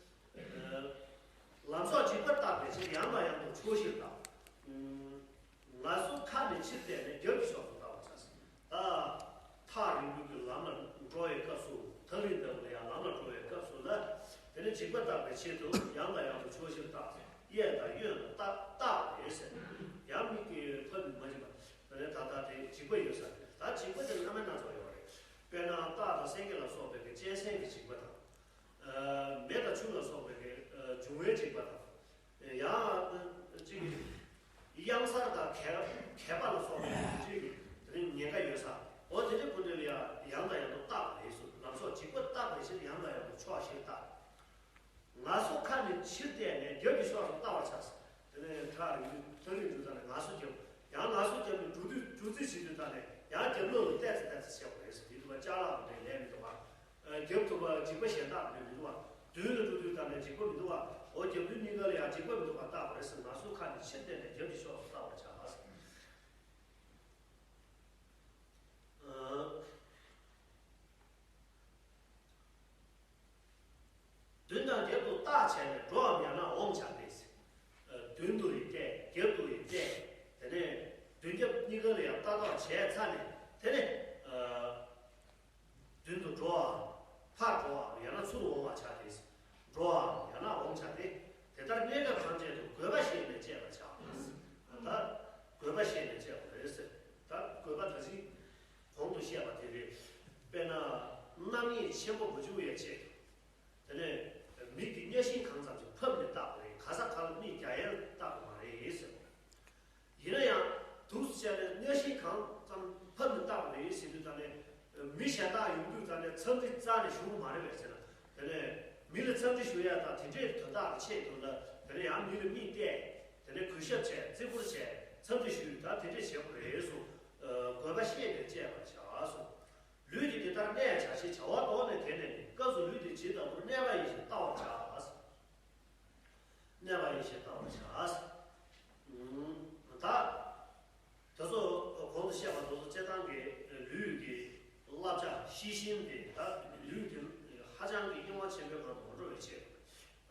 ལམ་སྲོག་འཇིགས་པར་བརྟག་པའི་ཕྱིར་ཡང་དང་ཡང་དུ་ཕྱོགས་བཞིར་བརྟག། ངལ་གསོ་ཁ་ནས་ཕྱིར་བལྟས་ནས་རྒྱབ་ཀྱི་ཕྱོགས་སུ་བལྟ་བར་བྱ། ད་ཐག་རིང་པོའི་ལམ་ལ་འགྲོ་བའི་སྐབས་སུ། ཐག་རིང་ལྟ་བུ་ལ་ཡང་ལམ་ལ་འགྲོ་བའི་སྐབས་སུ་ལ། དེ་ནི་འཇིགས་པ་བརྟག་པའི་ཆེད་དུ་ཡང་དང་ཡང་དུ་ཕྱོགས་བཞིར་བརྟག། གཡས་དང་གཡོན་ལ་བརྟག་བརྟག་རེད་ཟེར། ཡང་མིག་གིས་ཕབ་ནས་མ་བྱེད་པ། དེ་ནས་ད་ལྟ་དེ་འཇིགས་པ་ཡོད་ས་རེད། ད་འཇིགས་པ་དེ་སྣ་མིན་སྣ་ཚོགས་ཡོད་རེད། དཔེར་ན་སྟག་དང་སེང་གེ་ལ་སོགས་པའི་གི་གཅན་གཟན་གྱི་འཇིགས་པ་དང་། མེ་དང་ཆུ་ལ་སོགས་པའི་གི་འབྱུང་བའི་འཇིགས་པ་དང་། ཡང་གཅིག་གི་གཡང་གཟར་དང་གད་གད་པ་ལ་སོགས་པའི་གཅིག་གི་དེ་ཉེན་ཁ་ཡོད་ས། འོ་དེ་འདྲའི་སྐུ་མདུན་ལ་ཡང་ཡང་དང་ཡང་དུ་བརྟག་པ་རེད་གསུངས། ལམ་སྲོག་འཇིགས་པ་བརྟག་པའི་ཕྱིར་ཡང་དང་ཡང་དུ་ཕྱོགས་བཞིར་བརྟག། ངལ་གསོ་ཁ་ནས་ཕྱིར་བལྟས་ནས་རྒྱབ་ཀྱི་ཕྱོགས་སུ་བལྟ་བར་བྱ། དེ་ནས་ཐག་རིང་ཐག་རིང་དུ་བལྟས་ནས་ངལ་གསོ་རྒྱབ། ཡང་ངལ་གསོ་རྒྱབ་ནས་འགྲོ་དུས་འགྲོ་རྩིས་བྱེད་དུས་བལྟས་ནས་ཡང་རྒྱབ་ལོགས་ལ་བལྟས་ཚེ་བལྟས་ཚེ་བྱེད་དགོས་རེད་ཟེར། དེ་དུས་ལ་ཅ་ལག་དེ་འདྲའི་ལས་མི་འདུག་པ། རྒྱབ་ཐུབ་པ་འཇིགས་པ་གཞན་དག་འདྲ་མི་འདུག་པ། མདུན་ལ་འགྲོ་དུས་ད་ནས་འཇིགས་པ་མི་འདུག་པ། འོ་རྒྱབ་མདུན་གཉིས་ཀ་ལ་ཡང་འཇིགས་པ་མི་འདུག་པ་བལྟ་དགོས་རེད་ཟེར། ང་ཚོ་ཁ་ནས་ཕྱིར་བལྟས་ནས་རྒྱབ་ཀྱི་ཕྱོགས་སུ་བལྟ་བར་བྱ། མདུན་དང་རྒྱབ་ཏུ་བརྟག་བྱས་ནས་འགྲོའམ་ཡང་ན་འོང་བྱ་སྟེ། མདུན་དུ་ཡི་བལྟས། རྒྱབ་ཏུ་ཡི་བལྟས། དེ་ནས་མདུན་རྒྱབ་གཉིས་ཀ་ལ་ཡང་ལྟ་རྟོག་བྱས་ཚར་ནས་དེ་ནས། མདུན་དུ་འགྲོའམ། ཕར་འགྲོའམ་ཡང་ན་ཚུར་འོང་བར་བྱ་སྟེ། འགྲོའམ་ཡང་ན་འོང་བྱ་སྟེ། དེ་ལྟར་གནས་སྐབས་ཐམས་ཅད་དུ་དགོས་པ་ཤེས་ནས་སྤྱད་པར་བྱ། ད་དགོས་པ་ཤེས་ནས་སྤྱད་དགོས་རེད་ཟེར། ད་དགོས་པ་ད་ཅི་གོང་དུ་བཤད་པ་དེ་རེད། དཔེར་ན་རྣམ་གཡེང་ཆེན་པོ་མ་བྱུང་བའི་ཆེད་དུ། དེ་ནས་མིག་གིས་གཉའ་ཤིང་གང་ཙམ་ཞིག་ཕབ་ནས་བལྟ་དགོས་རེད། ག་ས་ག་ལ་མིག་རྒྱག་ཡས་བལྟ་དགོས་མ་རེད་ཟེར། ཡིན་ན་ཡང་འདུག་སེ་བྱས་ནས་གཉའ་ཤིང་གང་ཙམ་ཕབ་ནས་བལྟ་དགོས་རེད་ཟེར་དུས་ད་ནས་མི་གཞན་དག་ཡོང་དུས་ད་ནས་འཚམས་འདྲི་རྩ་ནས་ཞུ་གི་མ་རེད་པས་ཟེར་ན། དེ་ནས་མི་ལ་འཚམས་འདྲི་ཞུ་ཡ་དང་དེ་འདྲའི་དོན་དག་གི་ཆེད་དུ་ལ། དེ་ནས་ཡང་མི་ལ་མིག་བལྟས། དེ་ནས་གུས་ཞབས་བྱས། བརྩི་བཀུར་བྱས། འཚམས་འདྲི་ཞུས། ད་དེ་འདྲས་བྱེད་དགོས་རེད་གསུངས། དགོས་པ་ཤེས་ནས་སྤྱད་པར་བྱ་གསུངས། ལུས་ཀྱིས་དེ་ལྟར་གནས་བྱ་ཞེས་བྱ་བ་དོགས་ནས་དེ་གནས་ནས། སྐབས་སུ་ལུས་དེ་ཇི་ལྟ་བུར་གནས་པ་ཡིན་ཞེས་བལྟ་བར་བྱ། གནས་པ་ཡིན་ཞེས་བལྟ་བར་བྱ། ད་དེ་ཚོ་གོང་དུ་བཤད་པ་དེ་ཚོ་སྤྱིར་བཏང་གི་ལུས་ཀྱི་བསླབ་བྱ་ཤེས་བཞིན་དེ། ད་ལུས་དེ་ཧ་ཅང་གི་གཡེང་བ་ཆེན་པོའི་ངང་དུ་མ་འགྲོ་བའི་ཆེད་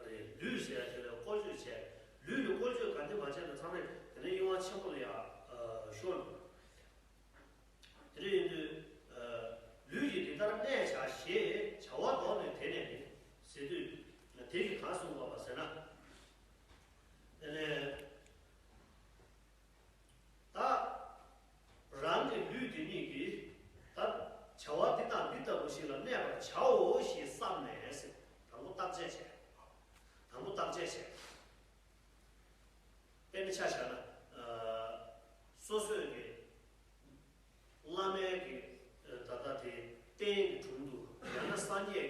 རེད། ལུས་ཟེར་ཡ་དེ་ལ་བཀོལ་སྤྱོད་བྱས། ལུས་ལ་བཀོལ་སྤྱོད་ག་འདྲ་མ་བྱས་ན་ཚང་མས་དེ་ནས་གཡེང་བ་ཆེན་པོ་ལ་ཡ་ཤོར། དེ་འདྲ་ཡིན་དུས། ལུས་ཀྱིས་འདི་ལྟར་གནས་བྱ་ཞེས་བྱ་བ་དོགས་ནས་དེ་གནས་ནས་ཟེར་དུས། དེ་གིས་གང་གསུངས་པ་ཟེར་ན། དེ་ནས་ད་རང་གི་ལུས་དེ་ཉིད་ཀྱིས་ད་བྱ་བ་འདི་དང་འདི་ལྟ་བུ་ཞིག་ལ་གནས་པར་བྱའོ་ཞེས་བསམས་ནས་ཟེར། དང་པོ་བརྟག་དཔྱད་བྱས། དང་པོ་བརྟག་དཔྱད་བྱས། དཔེར་ན་ཆ་བཞག་ན། སོ་སོས་ཀྱི་བླ་མའི་གི་ད་ལྟ་དེ་རྟེན་གྱི་དྲུང་དུ། ཡང་ན་སངས་རྒྱས་ཀྱི་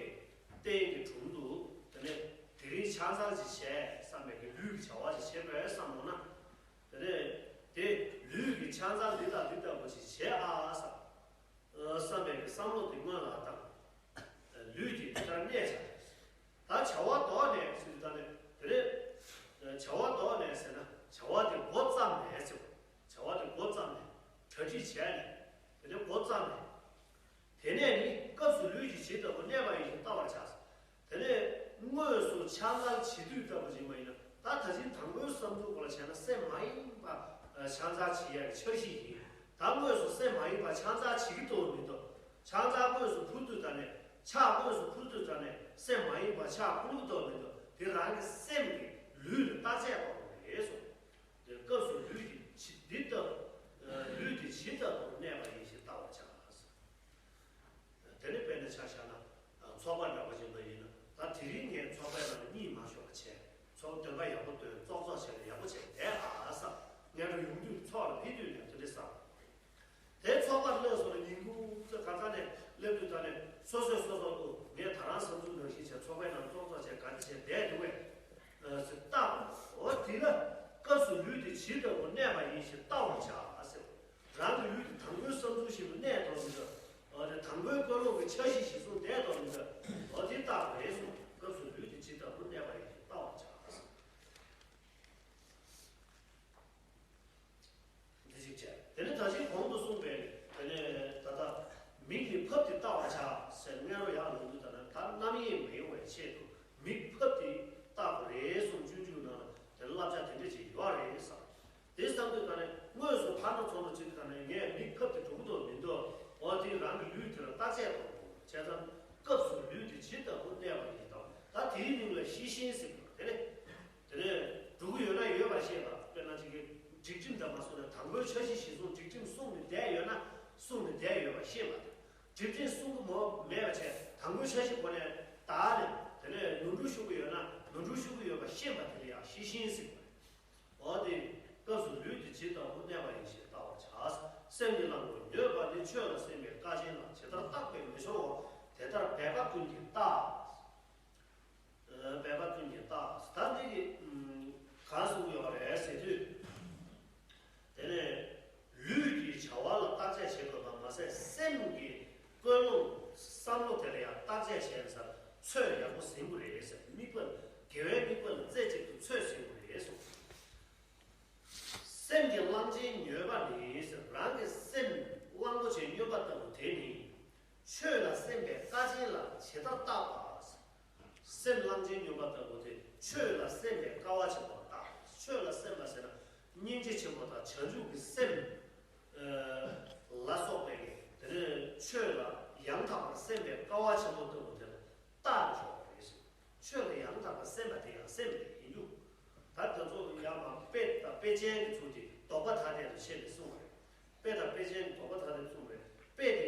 རྟེན་གྱི་དྲུང་དུ། དེ་ནས་དེ་རིང་ཕྱག་འཚལ་ཅིག་བྱས་བསམ་པའི་གི་ལུས་ཀྱི་བྱ་བ་ཅིག་བྱེད་དགོས་བསམ་འོང་ན། དེ་ནས་དེ་ལུས་ཀྱི་ཕྱག་འཚལ་འདི་དང་འདི་ལྟ་བུ་ཅིག་བྱེད་ཨ་བསམ། བསམ་པའི་གི་བསམ་བློ་དེ་སྔོན་ལ་བཏང་། ལུས་ཀྱིས་འདི་ལྟར་གནས་བྱ། ད་བྱ་བ་དོགས་ནས་ཟེར་དུས་ད་ནས་དེ་ནས་བྱ་བ་དོགས་ནས་ཟེར་ན་བྱ་བ་དེ་མགོ་བརྩམས་ནས་ཟེར། བྱ་བ་དེ་མགོ་བརྩམས་ནས་གྲ་སྒྲིག་བྱས་ནས་དེ་ནས་མགོ་བརྩམས་ནས། དེ་ནས་ནི་སྐབས་སུ་ལུས་ཀྱིས་ཇི་ལྟ་བུར་གནས་པ་ཡིན་ཞེས་བལྟ་བར་བྱ། དེ་ནས་དངོས་སུ་ཕྱག་འཚལ་བྱེད་དུས་ལྟ་བུ་ཅིག་མ་ཡིན་ན། ད་ད་ཅིང་དང་པོའི་བསམ་ཚུལ་སྐོར་ལ་བྱས་ན་སེམས་མ་ཡེངས་པ་ཕྱག་འཚལ་བྱེད་ཡག་གི་འཆར་གཞི་ཡིན། ད་དངོས་སུ་སེམས་མ་ཡེངས་པ་ཕྱག་འཚལ་བྱེད་ཀྱི་འདུག་མི་འདུག་ཕྱག་འཚལ་དངོས་སུ་ཕུལ་དུས་ད་ནས་ཕྱག་དངོས་སུ་ཕུལ་དུས་ད་ནས་སེམས་མ་ཡེངས་པ་ཕྱག་ཕུལ་གྱི་འདུག་མི་འདུག་དེ་རང་གི་སེམས་ཀྱི་ལུས་ལ་བརྟག་དཔྱད་གཏོང་དགོས་རེད་གསུངས། དེ་སྐབས་སུ་ལུས་ཀྱི་ཇི་འདི་ལྟ་བུ། ལུས་ཀྱི་ཇི་ལྟ་བུར་གནས་པ་ཡིན་ཞེས་བལྟ་བར་བྱ། དེ་ནི་དཔེར་ན་ཆ་བཞག་ན། ཚོགས་པ་འདྲ་པོ་ཡིན་པ་ཡིན་ན། ད་དེ་རིང་ངས་ཚོགས་པའི་ནང་ལ་གཉིད་མ་ཤོར་བ་བྱས། ཚོགས་འདོན་པ་ཡག་པོ་འདོན། ཙོག་ཙོག་བྱས་ནས་ཡག་པོ་བྱས་བསྡད་ཨ་བསམ། སྔོན་འགྲོ་ཡོང་དུས་ཚོགས་ལ་ཕེབས་དུས་ནས་དེ་འདྲ་བསམ། དེ་ཚོགས་པར་སླེབས་སོང་ན་ཉིན་གུང་ཚོད་ག་ཚ་ནས་སླེབས་དུས་ད་ནས་སོ་སོས་སོ་སོ་ཨོ་ངས་ད་རང་བསམ་ཚུལ་ནང་བཞིན་བྱས། ཚོགས་པའི་ནང་ཙོག་ཙོག་བྱས་ག་འདྲ་བྱས་བསྡད་འདུག་གས་ཟེར་བལྟ། འོ་དེ་ལ་སྐབས་སུ་ལུས་དེ་ཇི་ལྟ་བུར་གནས་པ་ཡིན་ཞེས་བལྟ་བར་བྱ་ཟེར། རང་གི་ལུས་དེ་དང་པོའི་བསམ་ཚུལ་བཞིན་དུ་གནས་དོ་མི་འདུག་འོ་དེ་དང་པོའི་ བར་བྱ་ཟེར། སྔོན་རོལ་ཡར་ལོངས་དུས་ད་ནི་ད་རྣམ་གཡེང་མི་ཡོང་བའི་ཆེད་དུ་མིག་ཕབ་སྟེ་བལྟ་དགོས་རེད་གསུངས། སྤྱོད་འཇུག་ནང་ལ་དེ་བསླབ་བྱ་དེ་འདྲ་ཅིག་ཡོད་རེད་བསམ། དེ་བསམ་དུས་ད་ནི་དངོས་སུ་ཕར་འགྲོ་ཚུར་འགྲོ་བྱེད་དུས་ད་ནི་ངས་མིག་ཕབ་སྟེ་འགྲོ་གི་འདུག་མི་འདུག་འོ་དེ་རང་གི་ལུས་དེ་ལ་བརྟག་དཔྱད་གཏོང་དགོས། བྱས་ཙང་སྐབས་སུ་ལུས་དེ་ཇི་ལྟ་བུ་གནས་པ་ཡིན་དང་། ད་དེའི་མིང་ལ་ཤེས་བཞིན་ཟེར་གྱི་ཡོད་རེད། དེ་ནས་འགྲོ་གི་ཡོད་ན་ཡོད་པར་ཤེས་པ། དཔེར་ན་ཅིག་གི་སྒྲིབ་སྒྲིམ་དང་མ་སོང་ནས་དང་པོའི་འཆར་གཞི་གཞིར་བཟུང་སྒྲིབ་སྒྲིམ་བསྲུངས་ནས་བསྡད་ཡོད་ན། བསྲུངས་ནས་བསྡད་ཡོད་པ་ཤེས་པ་དང་། སྒྲིབ་སྒྲིམ་བསྲུང་གི་མ་མེད་པ་བྱས་དང་པོའི་འཆར་གཞི་སྒོ་ནས་བདག་ནས་དེ་ནས་ནོར་འཁྲུལ་ཤོར་གི་ཡོད་ན་ནོར་འཁྲུལ་ཤོར་གི་ཡོད་པ་ཤེས་པ་དེ་ལ་ཡང་ཤེས་བཞིན་ཟེར་གྱི་ཡོད་རེད། འོ་དེ་སྐབས་སུ་ལུས་དེ་ཇི་ལྟ་བུ་གནས་པ་ཡིན་ཞེས་བལྟ་བར་བྱ། སེམས་ཀྱི་གླང་པོ་མྱོས་པ་ནི། ཆོས་ལ་སེམས་པའི་བཀའ་ཆེན་ལ། ཇི་ལྟར་བརྟགས་པས་མི་འཆོར་བ། དེ་ལྟར་འབད་པ་ཀུན་གྱིས་བརྟག་འབད་པ་ཀུན་གྱིས་བརྟག་ད་འདི་གི་གང་གསུངས་ཡོད་རེད་ཟེར་དུས། དེ་ནས་ལུས་ཀྱི་བྱ་བ་ལ་བརྟག་དཔྱད་བྱེད་དགོས་པ་མ་ཟད། སེམས་ཀྱི་ཀུན་སློང་བསམ་བློ་དེ་ལ་ཡང་བརྟག་དཔྱད་བྱས་ཙང་ཚོད་ཡག་པོ་ཟིན་དགོས་རེད་ཟེར། དམིགས་པ་དགེ་བའི་དམིགས་པ་ལ་རྩེ་གཅིག་ཏུ་ཚོད་ཟིན་དགོས་རེད་གསུངས། སེམས་ཀྱི་གླང་ཆེན་མྱོས་པ་ནི་ཟེར། རང་གི་སེམས་གླང་པོ་ཆེ་མྱོས་པ་ལྟ་བུ་དེ་ནི། ཆོས་ལ་སེམས་པའི་བཀའ་ཆེན་ལ་ཇི་ལྟར་བརྟག་པ། སེམས་གླང་ཆེན་མྱོས་པ་ལྟ་བུ་དེ་ཆོས་ལ་སེམས་པའི་དཀའ་བ་ཆེན་པོ་ལ་བརྟག་ཆོས་ལ་སེམས་པ་ཟེར་ན་སྙིང་རྗེ་ཆེན་པོ་དང་བྱང་ཆུབ་ཀྱི་སེམས་ལ་སོགས་པའི་དེ་ནས་ཆོས་ལ་ཡང་དག་པར་སེམས་པའི་དཀའ་བ་ཆེན་པོ་ལྟ་བུ་དེ་ལ་བརྟག་ཆོག་པ་རེད། ཆོས་ལ་ཡང་དག་པར་སེམས་པ་དེ་ཡང་སེམས་རེད་ཡིན་རྒྱུ། ད་དེ་ཚོ་ཡང་མ་དཔེ་དང་དཔེ་ཅན་གྱི་ཚུལ་གྱིས་ལྡོག་པ་ཐ་དད་དུ་ཕྱེ་ནས་གསུངས་པ་རེད། དཔེ་དང་དཔེ་ཅན་གྱི་ལྡོག་པ་ཐ་དད་གསུངས་པ་རེད། དཔེ་དེ་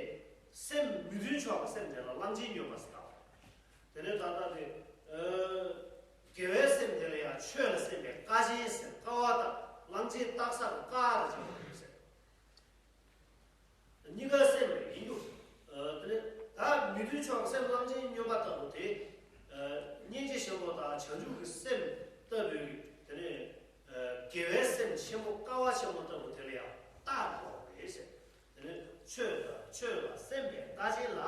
སེམས་མི་མཐུན་ཕྱོགས་ཀྱི་སེམས་དེ་ལ་གླང་ཆེན་མྱོས་པ་ཟེར་བ་རེད། དེ་ནས་ད་ལྟ་དེ་དགེ་བའི་སེམས་དེ་ལ་ཡང་ཆོས་ལ་སེམས་པའི་བཀའ་ཆེན་ཟེར། དཀའ་བ་དང་གླང་ཆེན་བརྟག་ས་དང་བཀའ་དང་བྱེད་པ་རེད་ཟེར། གཉིས་ཀ་སེམས་རེད་ཡིན་རྒྱུ། དེ་ནས་ད་མི་མཐུན་ཕྱོགས་སེམས་གླང་ཆེན་མྱོས་པ་ལྟ་བུ་དེ། སྙིང་རྗེ་ཆེན་པོ་དང་བྱང་ཆུབ་ཀྱི་སེམས་ལྟ་བུའི་དེ་ནས་དགེ་བའི་སེམས་ཆེན་པོ་དཀའ་བ་ཆེན་པོ་ལྟ་བུ་དེ་ལ་ཡང་བརྟག་དགོས་རེད་ཟེར། དེ་ནས་ཆོས་དང་ཆོས་ལ་སེམས་པའི་བཀའ་ཆེན་ལ་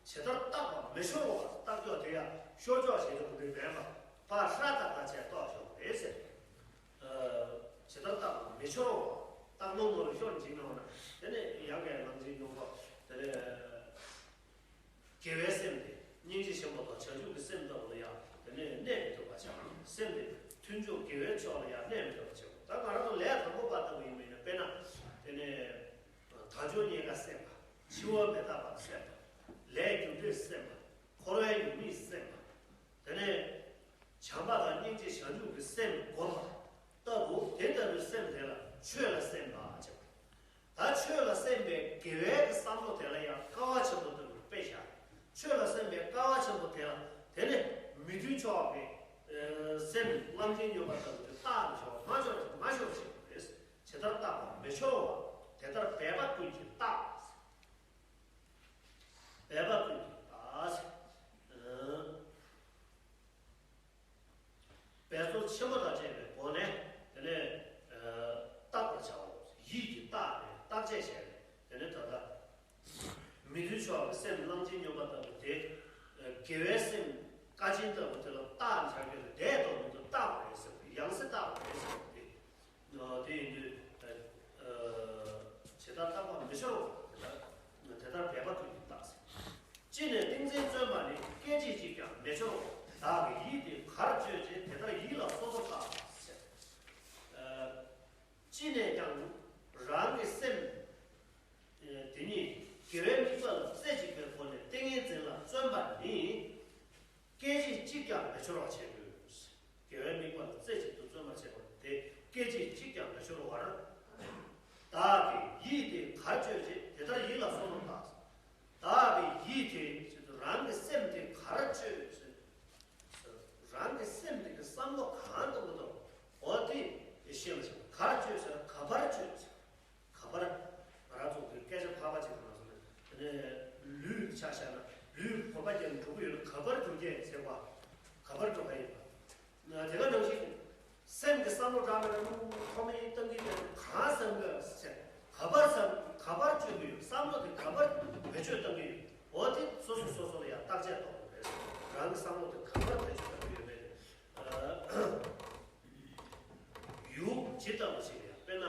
ཇི་ལྟར་བརྟག་པ་མི་འཆོར་བ། བརྟག་ཆོག་དེ་ཡང་ཤོར་ཆོག་བྱེད་དགོས་པའི་མེད་པ་ཕར་ཧྲ་ཏག་ཏག་བྱས་རྟོགས་ཆོག་རེད་ཟེར། ཇི་ལྟར་བརྟག་པ་མི་འཆོར་བ། བརྟག་ལོང་ལོང་ལ་ཤོར་འཇིག་ནོ་ན། དེ་ནས་ཡང་བསྐྱར་ལམ་འཇིག་ནོ་བ། དེ་ནས་དགེ་བའི་སེམས་དེ་སྙིང་རྗེ་ཆེན་པོ་དང་བྱང་ཆུབ་ཀྱི་སེམས་ལྟ་བུ་ལ་ཡང་དེ་ནས་གནས་མི་ཐུབ་པ་བྱ། སེམས་དེ་མཐུན་ཕྱོགས་དགེ་བའི་ཕྱོགས་ལ་ཡང་གནས་མི་ཐུབ་པ་བྱ། ད་ང་རང་ཚོ་ལས་དང་པོ་པ་ལྟ་བུ་ཡིན་པ་ཡིན་ན། དཔེར་ན་དེ་ནས་དལ་འབྱོར་རྙེད་དཀའ་སེམས་པ། འཆི་བ་མི་རྟག་པ་སེམས་པ། ལས་རྒྱུ་འབྲས་སེམས་པ། འཁོར་བའི་ཡུལ་མི་སེམས་པ། དེ་ནས་བྱམས་པ་དང་སྙིང་རྗེ་བྱང་ཆུབ་ཀྱི་སེམས་བསྒོམ་པ་ལྟ་བུ། དེ་ལྟ་བུའི་སེམས་དེ་ལ་ཆོས་ལ་སེམས་པ་ཅེས། ད་ཆོས་ལ་སེམས་པའི་དགེ་བའི་བསམ་བློ་དེ་ལ་ཡང་དཀའ་བ་ཆེན་པོ་ལྟ་བུ་དཔེ་བཞག་ཆོས་ལ་སེམས་པའི་དཀའ་བ་ཆེན་པོ་དེ་ལ་དེ་ནི་མི་མཐུན་ཕྱོགས་ཀྱི་སེམས་གླང་ཆེན་མྱོས་པ་ལྟ་བུ་དེ་བརྟག་མི་ཆོག་མ་ཆོག་མ་ཆོག་ཞེས་པ་རེད། ཇི་ལྟར་བརྟག་པ་མི་འཆོར་བ། དེ་ལྟར་འབད་པ་ཀུན་གྱིས་བརྟག་འབད་པ་ཀུན་གྱིས་བརྟག་འབད་རྩོལ་ཆེན་པོ་དང་བཅས་པའི་སྒོ་ནས་དེ་ནས་བརྟག་པར་བྱའོ། ཡིད་ཀྱིས་བརྟགས་ནས་བརྟག་དཔྱད་བྱས་ནས། དེ་ནས་ད་ལྟ་མི་མཐུན་ཕྱོགས་ཀྱི་སེམས་གླང་ཆེན་མྱོས་པ་ལྟ་བུ་དེ། དགེ་བའི་སེམས་བཀའ་དྲིན་ལྟ་བུ་དེ་ལ་བརྟག་བྱ་རྒྱུ་དེ་བདེ་དང་མི་འདོད་བརྟག་པ་རེད་ཟེར་བ། ཡང་སེ་བརྟག་པ་རེད་ཟེར་བ་དེ། དེ་ཡིན་དུས་ཇི་ལྟར་བརྟག་པ་མི་འཆོར་བ། དེ་ལྟར་དེ་ལྟར་འབད་པ་ཀུན་གྱིས་བརྟག་ཅི་ནས་ཏིང་འཛིན་བརྩོན་པ་ནི། སྐད་ཅིག་གཅིག་ཀྱང་མི་འཆོར་རོ། བདག་གི་ཡིད་དེ་གར་སྤྱོད་ཅེས། དེ་ལྟར་ཡིད་ལ་སོ་སོར་བརྟག་ཅེས། ཅི་ནས་ཀྱང་རང་གི་སེམས་དེ་ཉིད་དགེ་བའི་དམིགས་པ་ལ་རྩེ་གཅིག་པའི་སྒོ་ནས་ཏིང་ངེ་འཛིན་ལ་བརྩོན་པ་ནི། སྐད་ཅིག་གཅིག་ཀྱང་མི་འཆོར་བར་བྱེད་དགོས། དགེ་བའི་དམིགས་པ་ལ་རྩེ་གཅིག་ཏུ་བརྩོན་པར་བྱེད་པ་དེ་སྐད་ཅིག་གཅིག་ཀྱང་མི་འཆོར་བར། བདག་གི་ཡིད་དེ་གར་སྤྱོད་ཅེས། དེ་ལྟར་ཡིད་ལ་སོ་སོར་བརྟག་བདག་གི་ཡིད་དེ་ཟེར་དུས་རང་གི་སེམས་དེ་གར་སྤྱོད་ཟེར། རང་གི་སེམས་དེ་གི་བསམ་བློ་གང་གཏོང་གི་འདུག་འོ་དེ་ཤེས་པ་ཞིག་གར་སྤྱོད་ཟེར་ག་པར་སྤྱོད་ཟེར། ག་པར། ང་རང་ཚོ་གི་སྐད་ཆ་ཕལ་པ་ཅིག་གི་ནང་སོང་ནས་དེ་ནས་ལུས་ཆ་བཞག་ན་ལུས་གོམ་པ་རྒྱག་ནས་འགྲོ་གི་ཡོད་ན་ག་པར་འགྲོ་གི་ཟེར་བ། ག་པར་འགྲོ་ག་ཡིན་པ། དེ་ག་ནང་བཞིན་སེམས་ཀྱི་བསམ་བློ་དྲག་མེད་ན་ལུས་ཐོག་མའི་བཏང་གི་ཡོད་ན་གང་བསམ་གི་ཟེར། ག་པར་བསམ་ག་པར་སྤྱོད་ཀྱི་ཡོད། བསམ་བློ་དེ་ག་པར་བེད་སྤྱོད་གཏང་གི་ཡོད། འོ་དེ་སོ་སོ་སོ་སོ་ལ་ཡང་བརྟག་དཔྱད་གཏོང་དགོས་རེད། རང་གི་བསམ་བློ་དེ་ག་པར་བེད་སྤྱོད་གཏང་གི་ཡོད་མེད། ཡུལ་ཇི་ལྟ་བུ་ཞིག་ལ་ཡང་། དཔེར་ན་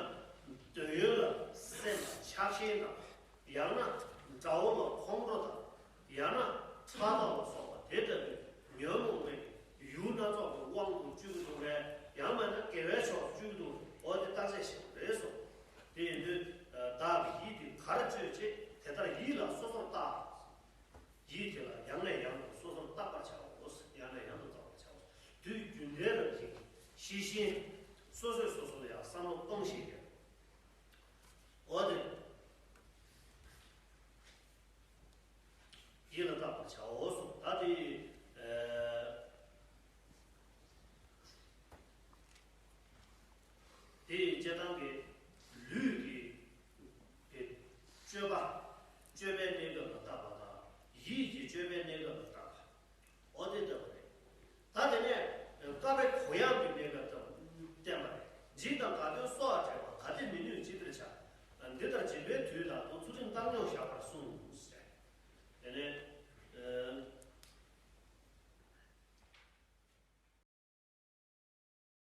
འདོད་ཡོན་ལ་སེམས་ཆགས་ཞེན་དང་། ཡང་ན་ དགྲ་བོ་ལ་ཁོང་ཁྲོ་དང་། ཡང་ན་ཕྲག་དོག་ལ་སོགས་པ་དེ་ལྟ་བུའི་ཉོན་མོངས་པའི་ཡུལ་སྣ་ཚོགས་ཀྱི་དབང་དུ་བཅུག་གི་འདུག་པས། ཡང་མིན་ན་དགེ་བའི་ཕྱོགས་སུ་བཅུག་གི་འདུག། འོ་དེ་བརྟག་དཔྱད་བྱེད་དགོས་རེད་གསུངས། དེ་ཡིན་དུས་བདག་གི་ཡིད་དེ་ག་རེ་སྤྱོད་ཅེས་དེ་ལྟར་ཡིད་ལ་སོ་སོར་བརྟག། ཡིད་དེ་ལ་ཡང་ནས་ཡང་དུ་སོ་སོར་བརྟག་པར་བྱའོ། ཡང་ནས་ཡང་དུ་བརྟག་པར་བྱའོ། དུས་རྒྱུན་ལྡན་རབ་ཀྱིས་ཤེས་བཞིན་སོ་སོས་སོ་སོ་ལ་ཡང་བསམ་བློ་གཏོང་ཤེས་ཀྱི། འོ་དེ། ཡིད་ལ་བརྟག་པར་བྱའོ་གསུངས། ད་དེ། ཨ། དེ་ཡི་སྤྱིར་བཏང་གི་ལུས་ཀྱི་གི་སྤྱོད་པ། སྤྱོད་པའི་གནས་སྐབས་ལ་བརྟག་པ་དང་། ཡིད་ཀྱི་སྤྱོད་པའི་གནས་སྐབས་ལ་